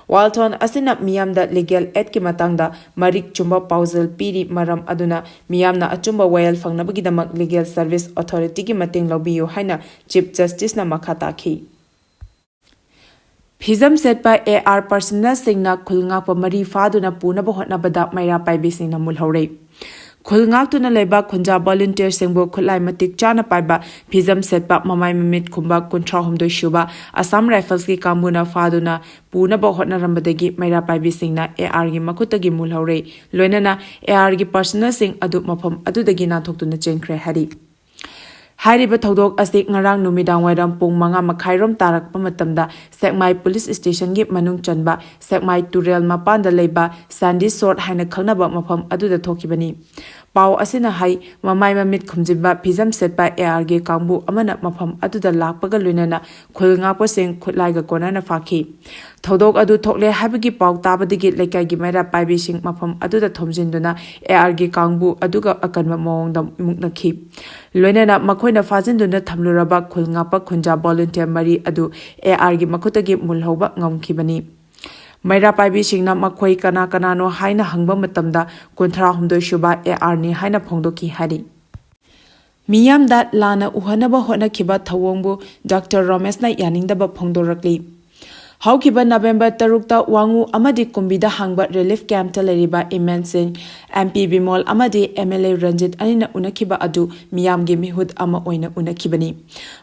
ꯋꯥꯌꯦꯜꯊꯣꯟ ꯑꯁꯤꯅ ꯃꯤꯌꯥꯝꯗ legal aidꯀꯤ ꯃꯇꯥꯡꯗ ꯃꯔꯤꯛ ꯆꯨꯝꯕ ꯄꯥꯎꯖꯦꯜ ꯄꯤꯔꯤ, ꯃꯔꯝ ꯑꯗꯨꯅ ꯃꯤꯌꯥꯝꯅ ꯑꯆꯨꯝꯕ ꯋꯥꯌꯦꯜ ꯐꯪꯅꯕꯒꯤꯗꯃꯛ Legal Service Authorityꯒꯤ ꯃꯇꯦꯡ ꯂꯧꯕꯤꯌꯨ ꯍꯥꯏꯅ Chief Justiceꯅ ꯃꯈꯥ ꯇꯥꯈꯤ꯫ ꯐꯤꯖꯝ ꯁꯦꯠꯄ AR personnelꯁꯤꯡꯅ ꯈꯨꯜ ꯉꯥꯛꯄ ꯃꯔꯤ ꯐꯥꯗꯨꯅ ꯄꯨꯅꯕ ꯍꯣꯠꯅꯕꯗ ꯃꯩꯔꯥ ꯄꯥꯏꯕꯤꯁꯤꯡꯅ ꯃꯨꯜꯍꯧꯔꯦ꯫ ꯈꯨꯜ ꯉꯥꯛꯇꯨꯅ ꯂꯩꯕ ꯈꯨꯟꯖꯥ volunteerꯁꯤꯡꯕꯨ ꯈꯨꯠꯂꯥꯏ ꯃꯇꯤꯛ ꯆꯥꯅ ꯄꯥꯏꯕ, ꯐꯤꯖꯝ ꯁꯦꯠꯄ, ꯃꯃꯥꯏ ꯃꯃꯤꯠ ꯈꯨꯝꯕ ꯀꯨꯟꯊ꯭ꯔꯥ ꯍꯨꯝꯗꯣꯏ ꯁꯨꯕ Assam Riflesꯀꯤ ꯀꯥꯡꯕꯨꯅ ꯐꯥꯗꯨꯅ ꯄꯨꯅꯕ ꯍꯣꯠꯅꯔꯝꯕꯗꯒꯤ ꯃꯩꯔꯥ ꯄꯥꯏꯕꯤꯁꯤꯡꯅ ARꯒꯤ ꯃꯈꯨꯠꯇꯒꯤ ꯃꯨꯜꯍꯧꯔꯦ꯫ ꯂꯣꯏꯅꯅ ARꯒꯤ personnelꯁꯤꯡ ꯑꯗꯨ ꯃꯐꯝ ꯑꯗꯨꯗꯒꯤ ꯅꯥꯟꯊꯣꯛꯇꯨꯅ ꯆꯦꯟꯈ꯭ꯔꯦ ꯍꯥꯏꯔꯤ꯫ ꯍꯥꯏꯔꯤꯕ ꯊꯧꯗꯣꯛ ꯑꯁꯤ ꯉꯔꯥꯡ ꯅꯨꯃꯤꯗꯥꯡ ꯋꯥꯏꯔꯝ ꯄꯨꯡ ꯃꯉꯥ ꯃꯈꯥꯏꯔꯣꯝ ꯇꯥꯔꯛꯄ ꯃꯇꯝꯗ ꯁꯦꯛꯃꯥꯏ police stationꯒꯤ ꯃꯅꯨꯡ ꯆꯟꯕ ꯁꯦꯛꯃꯥꯏ ꯇꯨꯔꯦꯜ ꯃꯄꯥꯟꯗ ꯂꯩꯕ Sandy Shore ꯍꯥꯏꯅ ꯈꯪꯅꯕ ꯃꯐꯝ ꯑꯗꯨꯗ ꯊꯣꯛꯈꯤꯕꯅꯤ꯫ ꯄꯥꯎ ꯑꯁꯤꯅ ꯍꯥꯏ, ꯃꯃꯥꯏ ꯃꯃꯤꯠ ꯈꯨꯝꯖꯤꯟꯕ ꯐꯤꯖꯝ ꯁꯦꯠꯄ ARꯒꯤ ꯀꯥꯡꯕꯨ ꯑꯃꯅ ꯃꯐꯝ ꯑꯗꯨꯗ ꯂꯥꯛꯄꯒ ꯂꯣꯏꯅꯅ ꯈꯨꯜ ꯉꯥꯛꯄꯁꯤꯡ ꯈꯨꯠꯂꯥꯏꯒ ꯀꯣꯟꯅꯅ ꯐꯥꯈꯤ꯫ ꯊꯧꯗꯣꯛ ꯑꯗꯨ ꯊꯣꯛꯂꯦ ꯍꯥꯏꯕꯒꯤ ꯄꯥꯎ ꯇꯥꯕꯗꯒꯤ ꯂꯩꯀꯥꯏꯒꯤ ꯃꯩꯔꯥ ꯄꯥꯏꯕꯤꯁꯤꯡ ꯃꯐꯝ ꯑꯗꯨꯗ ꯊꯣꯝꯖꯤꯟꯗꯨꯅ ARꯒꯤ ꯀꯥꯡꯕꯨ ꯑꯗꯨꯒ ꯑꯀꯟꯕ ꯃꯑꯣꯡꯗ ꯃꯨꯛꯅꯈꯤ꯫ ꯂꯣꯏꯅꯅ ꯃꯈꯣꯏꯅ ꯐꯥꯖꯤꯟꯗꯨꯅ ꯊꯝꯂꯨꯔꯕ ꯈꯨꯜ ꯉꯥꯛꯄ ꯈꯨꯟꯖꯥ volunteer ꯃꯔꯤ ꯑꯗꯨ ARꯒꯤ ꯃꯈꯨꯠꯇꯒꯤ ꯃꯨꯜꯍꯧꯕ ꯉꯝꯈꯤꯕꯅꯤ꯫ ꯃꯩꯔꯥ ꯄꯥꯏꯕꯤꯁꯤꯡꯅ ꯃꯈꯣꯏ ꯀꯅꯥ ꯀꯅꯥꯅꯣ ꯍꯥꯏꯅ ꯍꯪꯕ ꯃꯇꯝꯗ ꯀꯨꯟꯊ꯭ꯔꯥ ꯍꯨꯝꯗꯣꯏ ꯁꯨꯕ ARꯅꯤ ꯍꯥꯏꯅ ꯐꯣꯡꯗꯣꯛꯈꯤ ꯍꯥꯏꯔꯤ꯫ ꯃꯤꯌꯥꯝꯗ ꯂꯥꯟꯅ ꯎꯍꯟꯅꯕ ꯍꯣꯠꯅꯈꯤꯕ ꯊꯧꯑꯣꯡꯕꯨ Doctor ꯔꯣꯃꯦꯁꯅ ꯌꯥꯅꯤꯡꯗꯕ ꯐꯣꯡꯗꯣꯔꯛꯂꯤ꯫ ꯍꯧꯈꯤꯕ ꯅꯕꯦꯝꯕꯔ ꯇꯔꯨꯛꯇ ꯋꯥꯉꯨ ꯑꯃꯗꯤ ꯀꯨꯝꯕꯤꯗ ꯍꯥꯡꯕ ꯔꯤꯂꯤꯐ ꯀꯦꯝꯞꯇ ꯂꯩꯔꯤꯕ ꯏꯃꯦꯟ ꯁꯤꯡ, ꯑꯦꯝ ꯄꯤ ꯕꯤꯃꯣꯜ ꯑꯃꯗꯤ ꯑꯦꯝ ꯑꯦꯜ ꯑꯦ ꯔꯟꯖꯤꯠ ꯑꯅꯤꯅ ꯎꯅꯈꯤꯕ ꯑꯗꯨ ꯃꯤꯌꯥꯝꯒꯤ ꯃꯤꯍꯨꯠ ꯑꯃ ꯑꯣꯏꯅ ꯎꯅꯈꯤꯕꯅꯤ꯫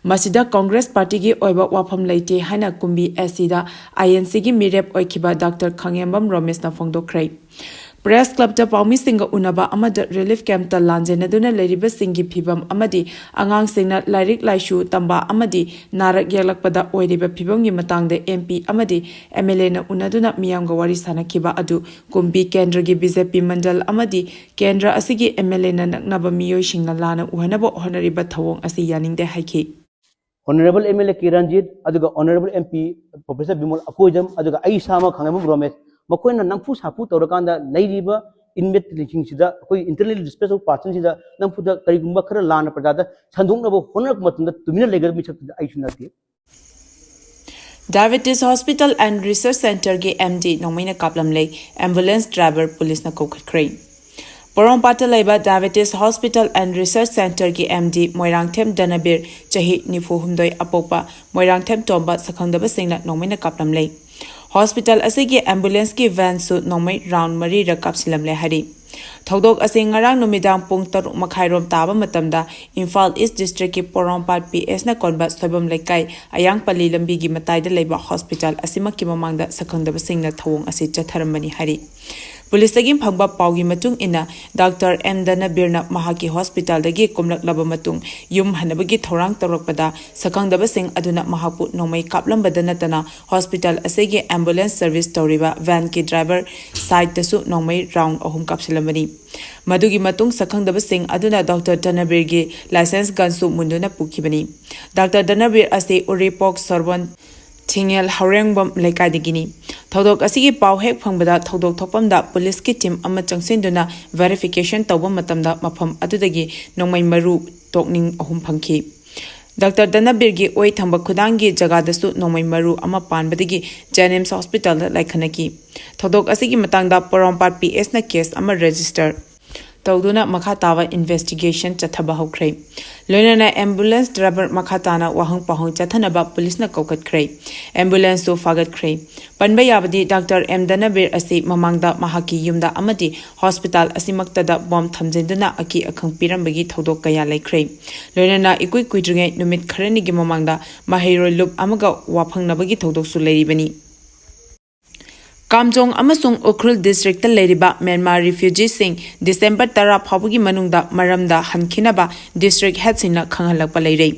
ꯃꯁꯤꯗ ꯀꯣꯡꯒ꯭ꯔꯦꯁ ꯄꯥꯔꯇꯤꯒꯤ ꯑꯣꯏꯕ ꯋꯥꯐꯝ ꯂꯩꯇꯦ ꯍꯥꯏꯅ ꯀꯨꯝꯕꯤ ꯑꯦꯁ ꯁꯤꯗ ꯑꯥꯏ ꯑꯦꯟ ꯁꯤꯒꯤ ꯃꯤꯔꯦꯞ ꯑꯣꯏꯈꯤꯕ ꯗꯥꯛꯇꯔ ꯈꯥꯉꯦꯝꯕꯝ ꯔꯣꯃꯦꯁꯅ ꯐꯣꯡꯗꯣꯛꯈ꯭ꯔꯦ꯫ ꯄ꯭ꯔꯦꯁ ꯀ꯭ꯂꯕꯇ ꯄꯥꯎꯃꯤꯁꯤꯡꯒ ꯎꯅꯕ ꯑꯃꯗ ꯔꯤꯂꯤꯐ ꯀꯦꯝꯞꯇ ꯂꯥꯟꯖꯦꯟꯅꯗꯨꯅ ꯂꯩꯔꯤꯕꯁꯤꯡꯒꯤ ꯐꯤꯚꯝ ꯑꯃꯗꯤ ꯑꯉꯥꯡꯁꯤꯡꯅ ꯂꯥꯏꯔꯤꯛ ꯂꯥꯏꯁꯨ ꯇꯝꯕ ꯑꯃꯗꯤ ꯅꯥꯔꯛ ꯌꯦꯛꯂꯛꯄꯗ ꯑꯣꯏꯔꯤꯕ ꯐꯤꯚꯝꯒꯤ ꯃꯇꯥꯡꯗ ꯑꯦꯝ ꯄꯤ ꯑꯃꯗꯤ ꯑꯦꯝ ꯑꯦꯜ ꯑꯦꯅ ꯎꯅꯗꯨꯅ ꯃꯤꯌꯥꯝꯒ ꯋꯥꯔꯤ ꯁꯥꯅꯈꯤꯕ ꯑꯗꯨ ꯀꯨꯝꯕꯤ ꯀꯦꯟꯗ꯭ꯔꯒꯤ ꯕꯤ ꯖꯦ ꯄꯤ ꯃꯟꯗꯜ ꯑꯃꯗꯤ ꯀꯦꯟꯗ꯭ꯔ ꯑꯁꯤꯒꯤ ꯑꯦꯝ ꯑꯦꯜ ꯑꯦꯅ ꯅꯛꯅꯕ ꯃꯤꯑꯣꯏꯁꯤꯡꯅ ꯂꯥꯟꯅ ꯎꯍꯟꯅꯕ ꯍꯣꯠꯅꯔꯤꯕ ꯊꯧꯑꯣꯡ ꯑꯁꯤ ꯌꯥꯅꯤꯡꯗꯦ ꯍꯥꯏꯈꯤ꯫ Honorable M L A K Ranjit, ꯑꯗꯨꯒ Honorable M P Professor Bimol Akoijam, ꯑꯗꯨꯒ ꯑꯩ ꯏꯁꯥꯃꯛ ꯈꯥꯉꯦꯝꯕꯝ ꯔꯣꯃꯦꯁ, ꯃꯈꯣꯏꯅ ꯅꯝꯐꯨ ꯁꯥꯐꯨ ꯇꯧꯔꯀꯥꯟꯗ ꯂꯩꯔꯤꯕ inmateꯁꯤꯡꯁꯤꯗ, ꯑꯩꯈꯣꯏ internally displaced personꯁꯤꯗ ꯅꯝꯐꯨꯗ ꯀꯔꯤꯒꯨꯝꯕ ꯈꯔ ꯂꯥꯟꯅ ꯄ꯭ꯔꯖꯥꯗ ꯁꯟꯗꯣꯛꯅꯕ ꯍꯣꯠꯅꯔꯛꯄ ꯃꯇꯝꯗ ꯇꯨꯃꯤꯟꯅ ꯂꯩꯒꯗꯕ ꯃꯤꯁꯛꯇꯨꯗꯤ ꯑꯩꯁꯨ ꯅꯠꯇꯦ꯫ Diabetes Hospital and Research Centreꯒꯤ M D ꯅꯣꯡꯃꯩꯅ ꯀꯥꯞꯂꯝꯂꯦ꯫ Ambulance driver ꯄꯨꯂꯤꯁꯅ ꯀꯧꯈꯠꯈ꯭ꯔꯦ꯫ ꯄꯣꯔꯣꯝꯄꯥꯠꯇ ꯂꯩꯕ Diabetes Hospital and Research Centreꯒꯤ M D Moirangthem ꯙꯅꯕꯤꯔ, ꯆꯍꯤ ꯅꯤꯐꯨ ꯍꯨꯝꯗꯣꯏ ꯑꯄꯣꯛꯄ ꯃꯣꯏꯔꯥꯡꯊꯦꯝ ꯇꯣꯝꯕ, ꯁꯛꯈꯪꯗꯕꯁꯤꯡꯅ ꯅꯣꯡꯃꯩꯅ ꯀꯥꯞꯂꯝꯂꯦ꯫ Hospital ꯑꯁꯤꯒꯤ ambulanceꯀꯤ vanꯁꯨ ꯅꯣꯡꯃꯩ round ꯃꯔꯤꯔꯛ ꯀꯥꯞꯁꯤꯜꯂꯝꯂꯦ ꯍꯥꯏꯔꯤ꯫ ꯊꯧꯗꯣꯛ ꯑꯁꯤ ꯉꯔꯥꯡ ꯅꯨꯃꯤꯗꯥꯡ ꯄꯨꯡ ꯇꯔꯨꯛ ꯃꯈꯥꯏꯔꯣꯝ ꯇꯥꯕ ꯃꯇꯝꯗ ꯏꯝꯐꯥꯜ East Districtꯀꯤ ꯄꯣꯔꯣꯝꯄꯥꯠ P Sꯅ ꯀꯣꯟꯕ ꯁꯣꯏꯕꯝ ꯂꯩꯀꯥꯏ ꯑꯌꯥꯡꯄꯜꯂꯤ ꯂꯝꯕꯤꯒꯤ ꯃꯇꯥꯏꯗ ꯂꯩꯕ hospital ꯑꯁꯤꯃꯛꯀꯤ ꯃꯃꯥꯡꯗ ꯁꯛꯈꯪꯗꯕꯁꯤꯡꯅ ꯊꯧꯑꯣꯡ ꯑꯁꯤ ꯆꯠꯊꯔꯝꯕꯅꯤ ꯍꯥꯏꯔꯤ꯫ ꯄꯨꯂꯤꯁꯇꯒꯤ ꯐꯪꯕ ꯄꯥꯎꯒꯤ ꯃꯇꯨꯡ ꯏꯟꯅ, ꯗꯥꯛꯇꯔ ꯑꯦꯝ ꯙꯅꯕꯤꯔꯅ ꯃꯍꯥꯛꯀꯤ hospitalꯗꯒꯤ ꯀꯨꯝꯂꯛꯂꯕ ꯃꯇꯨꯡ ꯌꯨꯝ ꯍꯟꯅꯕꯒꯤ ꯊꯧꯔꯥꯡ ꯇꯧꯔꯛꯄꯗ, ꯁꯛꯈꯪꯗꯕꯁꯤꯡ ꯑꯗꯨꯅ ꯃꯍꯥꯛꯄꯨ ꯅꯣꯡꯃꯩ ꯀꯥꯞꯂꯝꯕꯗ ꯅꯠꯇꯅ, hospital ꯑꯁꯤꯒꯤ ambulance service ꯇꯧꯔꯤꯕ vanꯒꯤ driver sideꯇꯁꯨ ꯅꯣꯡꯃꯩ round ꯑꯍꯨꯝ ꯀꯥꯞꯁꯤꯜꯂꯝꯕꯅꯤ꯫ ꯃꯗꯨꯒꯤ ꯃꯇꯨꯡ ꯁꯛꯈꯪꯗꯕꯁꯤꯡ ꯑꯗꯨꯅ ꯗꯥꯛꯇꯔ ꯙꯅꯕꯤꯔꯒꯤ licensed gunꯁꯨ ꯃꯨꯟꯗꯨꯅ ꯄꯨꯈꯤꯕꯅꯤ꯫ ꯗꯥꯛꯇꯔ ꯙꯅꯕꯤꯔ ꯑꯁꯤ ꯎꯔꯤꯄꯣꯛ ꯁꯣꯔꯕꯣꯟ ꯊꯤꯡꯉꯦꯜ ꯍꯧꯔꯦꯡꯕꯝ ꯂꯩꯀꯥꯏꯗꯒꯤꯅꯤ꯫ ꯊꯧꯗꯣꯛ ꯑꯁꯤꯒꯤ ꯄꯥꯎ ꯍꯦꯛ ꯐꯪꯕꯗ ꯊꯧꯗꯣꯛ ꯊꯣꯛꯐꯝꯗ ꯄꯨꯂꯤꯁꯀꯤ team ꯑꯃ ꯆꯪꯁꯤꯟꯗꯨꯅ verification ꯇꯧꯕ ꯃꯇꯝꯗ ꯃꯐꯝ ꯑꯗꯨꯗꯒꯤ ꯅꯣꯡꯃꯩ ꯃꯔꯨ ꯇꯣꯛꯅꯤꯡ ꯑꯍꯨꯝ ꯐꯪꯈꯤ꯫ ꯗꯥꯛꯇꯔ ꯙꯅꯕꯤꯔꯒꯤ ꯑꯣꯏ ꯊꯪꯕ ꯈꯨꯗꯥꯡꯒꯤ ꯖꯒꯥꯗꯁꯨ ꯅꯣꯡꯃꯩ ꯃꯔꯨ ꯑꯃ ꯄꯥꯟꯕꯗꯒꯤ JNIMS hospitalꯗ ꯂꯥꯏꯈꯠꯅꯈꯤ꯫ ꯊꯧꯗꯣꯛ ꯑꯁꯤꯒꯤ ꯃꯇꯥꯡꯗ ꯄꯣꯔꯣꯝꯄꯥꯠ P Sꯅ case ꯑꯃ register ꯇꯧꯗꯨꯅ ꯃꯈꯥ ꯇꯥꯕ ꯏꯟꯚꯦꯁꯇꯤꯒꯦꯁꯟ ꯆꯠꯊꯕ ꯍꯧꯈ꯭ꯔꯦ꯫ ꯂꯣꯏꯅꯅ ꯑꯦꯝꯕꯨꯂꯦꯟꯁ ꯗ꯭ꯔꯥꯏꯚꯔ ꯃꯈꯥ ꯇꯥꯅ ꯋꯥꯍꯪ ꯄꯥꯎꯍꯪ ꯆꯠꯊꯅꯕ ꯄꯨꯂꯤꯁꯅ ꯀꯧꯈꯠꯈ꯭ꯔꯦ꯫ ꯑꯦꯝꯕꯨꯂꯦꯟꯁꯁꯨ ꯐꯥꯒꯠꯈ꯭ꯔꯦ꯫ ꯄꯟꯕ ꯌꯥꯕꯗꯤ, ꯗꯥꯛꯇꯔ ꯑꯦꯝ ꯗꯅꯕꯤꯔ ꯑꯁꯤ ꯃꯃꯥꯡꯗ ꯃꯍꯥꯛꯀꯤ ꯌꯨꯝꯗ ꯑꯃꯗꯤ ꯍꯣꯁꯄꯤꯇꯥꯜ ꯑꯁꯤꯃꯛꯇꯗ ꯕꯣꯝ ꯊꯝꯖꯤꯟꯗꯨꯅ ꯑꯀꯤ ꯑꯈꯪ ꯄꯤꯔꯝꯕꯒꯤ ꯊꯧꯗꯣꯛ ꯀꯌꯥ ꯂꯩꯈ꯭ꯔꯦ꯫ ꯂꯣꯏꯅꯅ ꯏꯀꯨꯏ ꯀꯨꯏꯗ꯭ꯔꯤꯉꯩ ꯅꯨꯃꯤꯠ ꯈꯔꯅꯤꯒꯤ ꯃꯃꯥꯡꯗ ꯃꯍꯩꯔꯣꯏ ꯂꯨꯞ ꯑꯃꯒ ꯋꯥꯐꯪꯅꯕꯒꯤ ꯊꯧꯗꯣꯛꯁꯨ ꯂꯩꯔꯤꯕꯅꯤ꯫ ꯀꯥꯝꯖꯣꯡ ꯑꯃꯁꯨꯡ ꯎꯈ꯭ꯔꯨꯜ ꯗꯤꯁꯇ꯭ꯔꯤꯛꯇ ꯂꯩꯔꯤꯕ ꯃ꯭ꯌꯥꯟꯃꯥꯔ ꯔꯤꯐ꯭ꯌꯨꯖꯤꯁꯤꯡ ꯗꯤꯁꯦꯝꯕꯔ ꯇꯔꯥ ꯐꯥꯎꯕꯒꯤ ꯃꯅꯨꯡꯗ ꯃꯔꯝꯗ ꯍꯟꯈꯤꯅꯕ ꯗꯤꯁꯇ꯭ꯔꯤꯛ ꯍꯦꯗꯁꯤꯡꯅ ꯈꯪꯍꯜꯂꯛꯄ ꯂꯩꯔꯦ꯫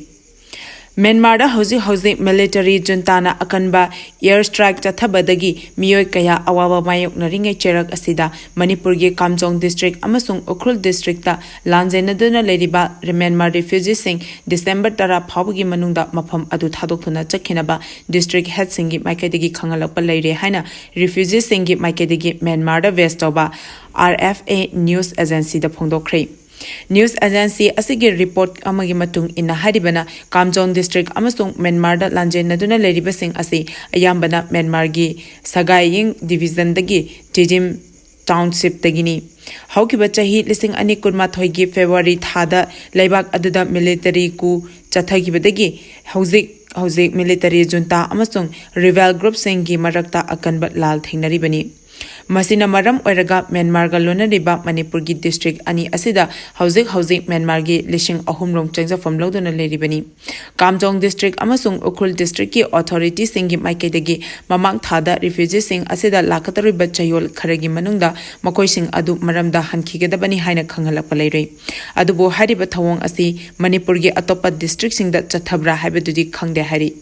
ꯃ꯭ꯌꯥꯟꯃꯥꯔꯗ ꯍꯧꯖꯤꯛ ꯍꯧꯖꯤꯛ ꯃꯤꯂꯤꯇꯔꯤ ꯖꯨꯟꯇꯥꯅ ꯑꯀꯟꯕ ꯑꯦꯌꯔ ꯁ꯭ꯇ꯭ꯔꯥꯏꯛ ꯆꯠꯊꯕꯗꯒꯤ ꯃꯤꯑꯣꯏ ꯀꯌꯥ ꯑꯋꯥꯕ ꯃꯥꯌꯣꯛꯅꯔꯤꯉꯩ ꯆꯩꯔꯛ ꯑꯁꯤꯗ ꯃꯅꯤꯄꯨꯔꯒꯤ ꯀꯥꯝꯖꯣꯡ ꯗꯤꯁꯇ꯭ꯔꯤꯛ ꯑꯃꯁꯨꯡ ꯎꯈ꯭ꯔꯨꯜ ꯗꯤꯁꯇ꯭ꯔꯤꯛꯇ ꯂꯥꯟꯖꯦꯟꯅꯗꯨꯅ ꯂꯩꯔꯤꯕ ꯃ꯭ꯌꯥꯟꯃꯥꯔ ꯔꯤꯐ꯭ꯌꯨꯖꯤꯁꯤꯡ ꯗꯤꯁꯦꯝꯕꯔ ꯇꯔꯥ ꯐꯥꯎꯕꯒꯤ ꯃꯅꯨꯡꯗ ꯃꯐꯝ ꯑꯗꯨ ꯊꯥꯗꯣꯛꯇꯨꯅ ꯆꯠꯈꯤꯅꯕ ꯗꯤꯁꯇ꯭ꯔꯤꯛ ꯍꯦꯗꯁꯤꯡꯒꯤ ꯃꯥꯏꯀꯩꯗꯒꯤ ꯈꯪꯍꯜꯂꯛꯄ ꯂꯩꯔꯦ ꯍꯥꯏꯅ ꯔꯤꯐ꯭ꯌꯨꯖꯤꯁꯤꯡꯒꯤ ꯃꯥꯏꯀꯩꯗꯒꯤ ꯃ꯭ꯌꯥꯟꯃꯥꯔꯗ ꯕꯦꯖ ꯇꯧꯕ R F A news ꯑꯦꯖꯦꯟꯁꯤꯗ ꯐꯣꯡꯗꯣꯛꯈ꯭ꯔꯦ꯫ News agency ꯑꯁꯤꯒꯤ ꯔꯤꯄꯣꯔꯠ ꯑꯃꯒꯤ ꯃꯇꯨꯡ ꯏꯟꯅ ꯍꯥꯏꯔꯤꯕꯅ, ꯀꯥꯝꯖꯣꯡ ꯗꯤꯁꯇ꯭ꯔꯤꯛ ꯑꯃꯁꯨꯡ ꯃ꯭ꯌꯥꯟꯃꯥꯔꯗ ꯂꯥꯟꯖꯦꯟꯅꯗꯨꯅ ꯂꯩꯔꯤꯕꯁꯤꯡ ꯑꯁꯤ ꯑꯌꯥꯝꯕꯅ ꯃ꯭ꯌꯥꯟꯃꯥꯔꯒꯤ ꯁꯒꯥꯏꯌꯤꯡ ꯗꯤꯕꯤꯖꯟꯗꯒꯤ ꯇꯤꯖꯤꯝ ꯇꯥꯎꯟꯁꯤꯞꯇꯒꯤꯅꯤ꯫ ꯍꯧꯈꯤꯕ ꯆꯍꯤ ꯂꯤꯁꯤꯡ ꯑꯅꯤ ꯀꯨꯟꯃꯥꯊꯣꯏꯒꯤ ꯐꯦꯕ꯭ꯔꯨꯋꯥꯔꯤ ꯊꯥꯗ ꯂꯩꯕꯥꯛ ꯑꯗꯨꯗ ꯃꯤꯂꯤꯇꯔꯤ ꯀꯨ ꯆꯠꯊꯈꯤꯕꯗꯒꯤ ꯍꯧꯖꯤꯛ ꯍꯧꯖꯤꯛ ꯃꯤꯂꯤꯇꯔꯤ ꯖꯨꯟꯇꯥ ꯑꯃꯁꯨꯡ ꯔꯤꯕꯦꯜ ꯒ꯭ꯔꯨꯞꯁꯤꯡꯒꯤ ꯃꯔꯛꯇ ꯑꯀꯟꯕ ꯂꯥꯜ ꯊꯦꯡꯅꯔꯤꯕꯅꯤ꯫ ꯃꯁꯤꯅ ꯃꯔꯝ ꯑꯣꯏꯔꯒ ꯃ꯭ꯌꯥꯟꯃꯥꯔꯒ ꯂꯣꯟꯅꯔꯤꯕ ꯃꯅꯤꯄꯨꯔꯒꯤ ꯗꯤꯁꯇ꯭ꯔꯤꯛ ꯑꯅꯤ ꯑꯁꯤꯗ ꯍꯧꯖꯤꯛ ꯍꯧꯖꯤꯛ ꯃ꯭ꯌꯥꯟꯃꯥꯔꯒꯤ ꯂꯤꯁꯤꯡ ꯑꯍꯨꯝ ꯔꯣꯝ ꯆꯪꯖꯐꯝ ꯂꯧꯗꯨꯅ ꯂꯩꯔꯤꯕꯅꯤ꯫ ꯀꯥꯝꯖꯣꯡ ꯗꯤꯁꯇ꯭ꯔꯤꯛ ꯑꯃꯁꯨꯡ ꯎꯈ꯭ꯔꯨꯜ ꯗꯤꯁꯇ꯭ꯔꯤꯛꯀꯤ ꯑꯣꯊꯣꯔꯤꯇꯤꯁꯤꯡꯒꯤ ꯃꯥꯏꯀꯩꯗꯒꯤ ꯃꯃꯥꯡ ꯊꯥꯗ ꯔꯤꯐ꯭ꯌꯨꯖꯤꯁꯤꯡ ꯑꯁꯤꯗ ꯂꯥꯛꯀꯗꯧꯔꯤꯕ ꯆꯌꯣꯜ ꯈꯔꯒꯤ ꯃꯅꯨꯡꯗ ꯃꯈꯣꯏꯁꯤꯡ ꯑꯗꯨ ꯃꯔꯝꯗ ꯍꯟꯈꯤꯒꯗꯕꯅꯤ ꯍꯥꯏꯅ ꯈꯪꯍꯜꯂꯛꯄ ꯂꯩꯔꯦ꯫ ꯑꯗꯨꯕꯨ ꯍꯥꯏꯔꯤꯕ ꯊꯧꯑꯣꯡ ꯑꯁꯤ ꯃꯅꯤꯄꯨꯔꯒꯤ ꯑꯇꯣꯞꯄ ꯗꯤꯁꯇ꯭ꯔꯤꯛꯁꯤꯡꯗ ꯆꯠꯊꯕ꯭ꯔꯥ ꯍꯥꯏꯕꯗꯨꯗꯤ ꯈꯪꯗꯦ ꯍꯥꯏꯔꯤ꯫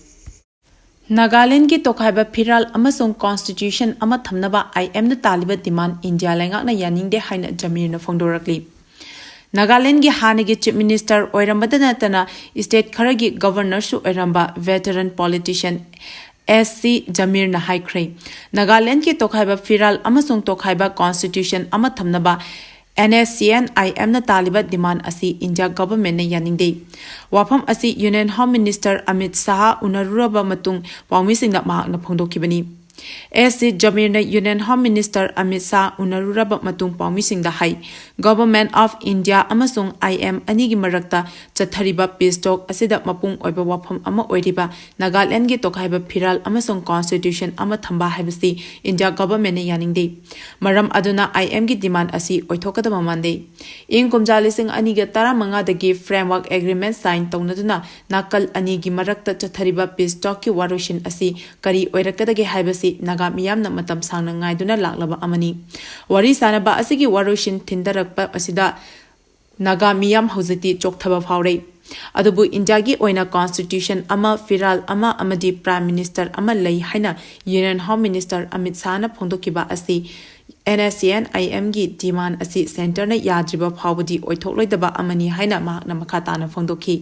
ꯅꯥꯒꯥꯂꯦꯟꯗꯒꯤ ꯇꯣꯈꯥꯏꯕ ꯐꯤꯔꯥꯜ ꯑꯃꯁꯨꯡ ꯀꯣꯟꯁꯇꯤꯇ꯭ꯌꯨꯁꯟ ꯑꯃ ꯊꯝꯅꯕ ꯑꯥꯏ ꯑꯦꯝꯅ ꯇꯥꯜꯂꯤꯕ ꯗꯤꯃꯥꯟ ꯏꯟꯗꯤꯌꯥ ꯂꯩꯉꯥꯛꯅ ꯌꯥꯅꯤꯡꯗꯦ ꯍꯥꯏꯅ ꯖꯃꯤꯔꯅ ꯐꯣꯡꯗꯣꯔꯛꯂꯤ꯫ ꯅꯥꯒꯥꯂꯦꯟꯗꯒꯤ ꯍꯥꯟꯅꯒꯤ ꯆꯤꯐ ꯃꯤꯅꯤꯁꯇꯔ ꯑꯣꯏꯔꯝꯕꯗ ꯅꯠꯇꯅ ꯁ꯭ꯇꯦꯠ ꯈꯔꯒꯤ ꯒꯕꯔꯅꯔꯁꯨ ꯑꯣꯏꯔꯝꯕ ꯚꯦꯇꯔꯟ ꯄꯣꯂꯤꯇꯤꯁꯤꯌꯟ ꯑꯦꯁ ꯁꯤ ꯖꯃꯤꯔꯅ ꯍꯥꯏꯈ꯭ꯔꯦ, ꯅꯥꯒꯥꯂꯦꯟꯗꯒꯤ ꯇꯣꯈꯥꯏꯕ ꯐꯤꯔꯥꯜ ꯑꯃꯁꯨꯡ ꯇꯣꯈꯥꯏꯕ ꯀꯣꯟꯁꯇꯤꯇ꯭ꯌꯨꯁꯟ ꯑꯃ ꯊꯝꯅꯕ ꯑꯦꯟ ꯑꯦꯁ ꯁꯤ ꯑꯦꯟ ꯑꯥꯏ ꯑꯦꯝꯅ ꯇꯥꯜꯂꯤꯕ ꯗꯤꯃꯥꯟ ꯑꯁꯤ ꯏꯟꯗꯤꯌꯥ ꯒꯚꯔꯟꯃꯦꯟꯠꯅ ꯌꯥꯅꯤꯡꯗꯦ꯫ ꯋꯥꯐꯝ ꯑꯁꯤ union home minister Amit Shah ꯎꯅꯔꯨꯔꯕ ꯃꯇꯨꯡ ꯄꯥꯎꯃꯤꯁꯤꯡꯗ ꯃꯍꯥꯛꯅ ꯐꯣꯡꯗꯣꯛꯈꯤꯕꯅꯤ꯫ S C ꯖꯃꯤꯔꯅ Union Home Minister Amit Shah ꯎꯅꯔꯨꯔꯕ ꯃꯇꯨꯡ ꯄꯥꯎꯃꯤꯁꯤꯡꯗ ꯍꯥꯏ, Government of India ꯑꯃꯁꯨꯡ ꯑꯥꯏ ꯑꯦꯝ ꯑꯅꯤꯒꯤ ꯃꯔꯛꯇ ꯆꯠꯊꯔꯤꯕ peace talk ꯑꯁꯤꯗ ꯃꯄꯨꯡ ꯑꯣꯏꯕ ꯋꯥꯐꯝ ꯑꯃ ꯑꯣꯏꯔꯤꯕ ꯅꯥꯒꯥꯂꯦꯟꯗꯒꯤ ꯇꯣꯈꯥꯏꯕ ꯐꯤꯔꯥꯜ ꯑꯃꯁꯨꯡ constitution ꯑꯃ ꯊꯝꯕ ꯍꯥꯏꯕꯁꯤ India governmentꯅ ꯌꯥꯅꯤꯡꯗꯦ꯫ ꯃꯔꯝ ꯑꯗꯨꯅ ꯑꯥꯏ ꯑꯦꯝꯒꯤ demand ꯑꯁꯤ ꯑꯣꯏꯊꯣꯛꯀꯗꯕ ꯃꯥꯟꯗꯦ꯫ ꯏꯪ ꯀꯨꯝꯖꯥ ꯂꯤꯁꯤꯡ ꯑꯅꯤꯒ ꯇꯔꯥꯃꯉꯥꯗꯒꯤ framework agreement sign ꯇꯧꯅꯗꯨꯅ ꯅꯥꯀꯜ ꯑꯅꯤꯒꯤ ꯃꯔꯛꯇ ꯆꯠꯊꯔꯤꯕ peace talkꯀꯤ ꯋꯥꯔꯣꯏꯁꯤꯟ ꯑꯁꯤ ꯀꯔꯤ ꯑꯣꯏꯔꯛꯀꯗꯒꯦ ꯍꯥꯏꯕꯁꯤ ꯅꯥꯒꯥ ꯃꯤꯌꯥꯝꯅ ꯃꯇꯝ ꯁꯥꯡꯅ ꯉꯥꯏꯗꯨꯅ ꯂꯥꯛꯂꯕ ꯑꯃꯅꯤ꯫ ꯋꯥꯔꯤ ꯁꯥꯅꯕ ꯑꯁꯤꯒꯤ ꯋꯥꯔꯣꯏꯁꯤꯟ ꯊꯤꯟꯊꯔꯛꯄ ꯑꯁꯤꯗ ꯅꯥꯒꯥ ꯃꯤꯌꯥꯝ ꯍꯧꯖꯤꯛꯇꯤ ꯆꯣꯛꯊꯕ ꯐꯥꯎꯔꯦ꯫ ꯑꯗꯨꯕꯨ ꯏꯟꯗꯤꯌꯥꯒꯤ ꯑꯣꯏꯅ constitution ꯑꯃ, ꯐꯤꯔꯥꯜ ꯑꯃ ꯑꯃꯗꯤ Prime Minister ꯑꯃ ꯂꯩ ꯍꯥꯏꯅ Union Home Minister ꯑꯃꯤꯠ ꯁꯥꯍꯅ ꯐꯣꯡꯗꯣꯛꯈꯤꯕ ꯑꯁꯤ ꯑꯦꯟ ꯑꯦꯁ ꯁꯤ ꯑꯦꯟ ꯑꯥꯏ ꯑꯦꯝꯒꯤ demand ꯑꯁꯤ centreꯅ ꯌꯥꯗ꯭ꯔꯤꯕ ꯐꯥꯎꯕꯗꯤ ꯑꯣꯏꯊꯣꯛꯂꯣꯏꯗꯕ ꯑꯃꯅꯤ ꯍꯥꯏꯅ ꯃꯍꯥꯛꯅ ꯃꯈꯥ ꯇꯥꯅ ꯐꯣꯡꯗꯣꯛꯈꯤ꯫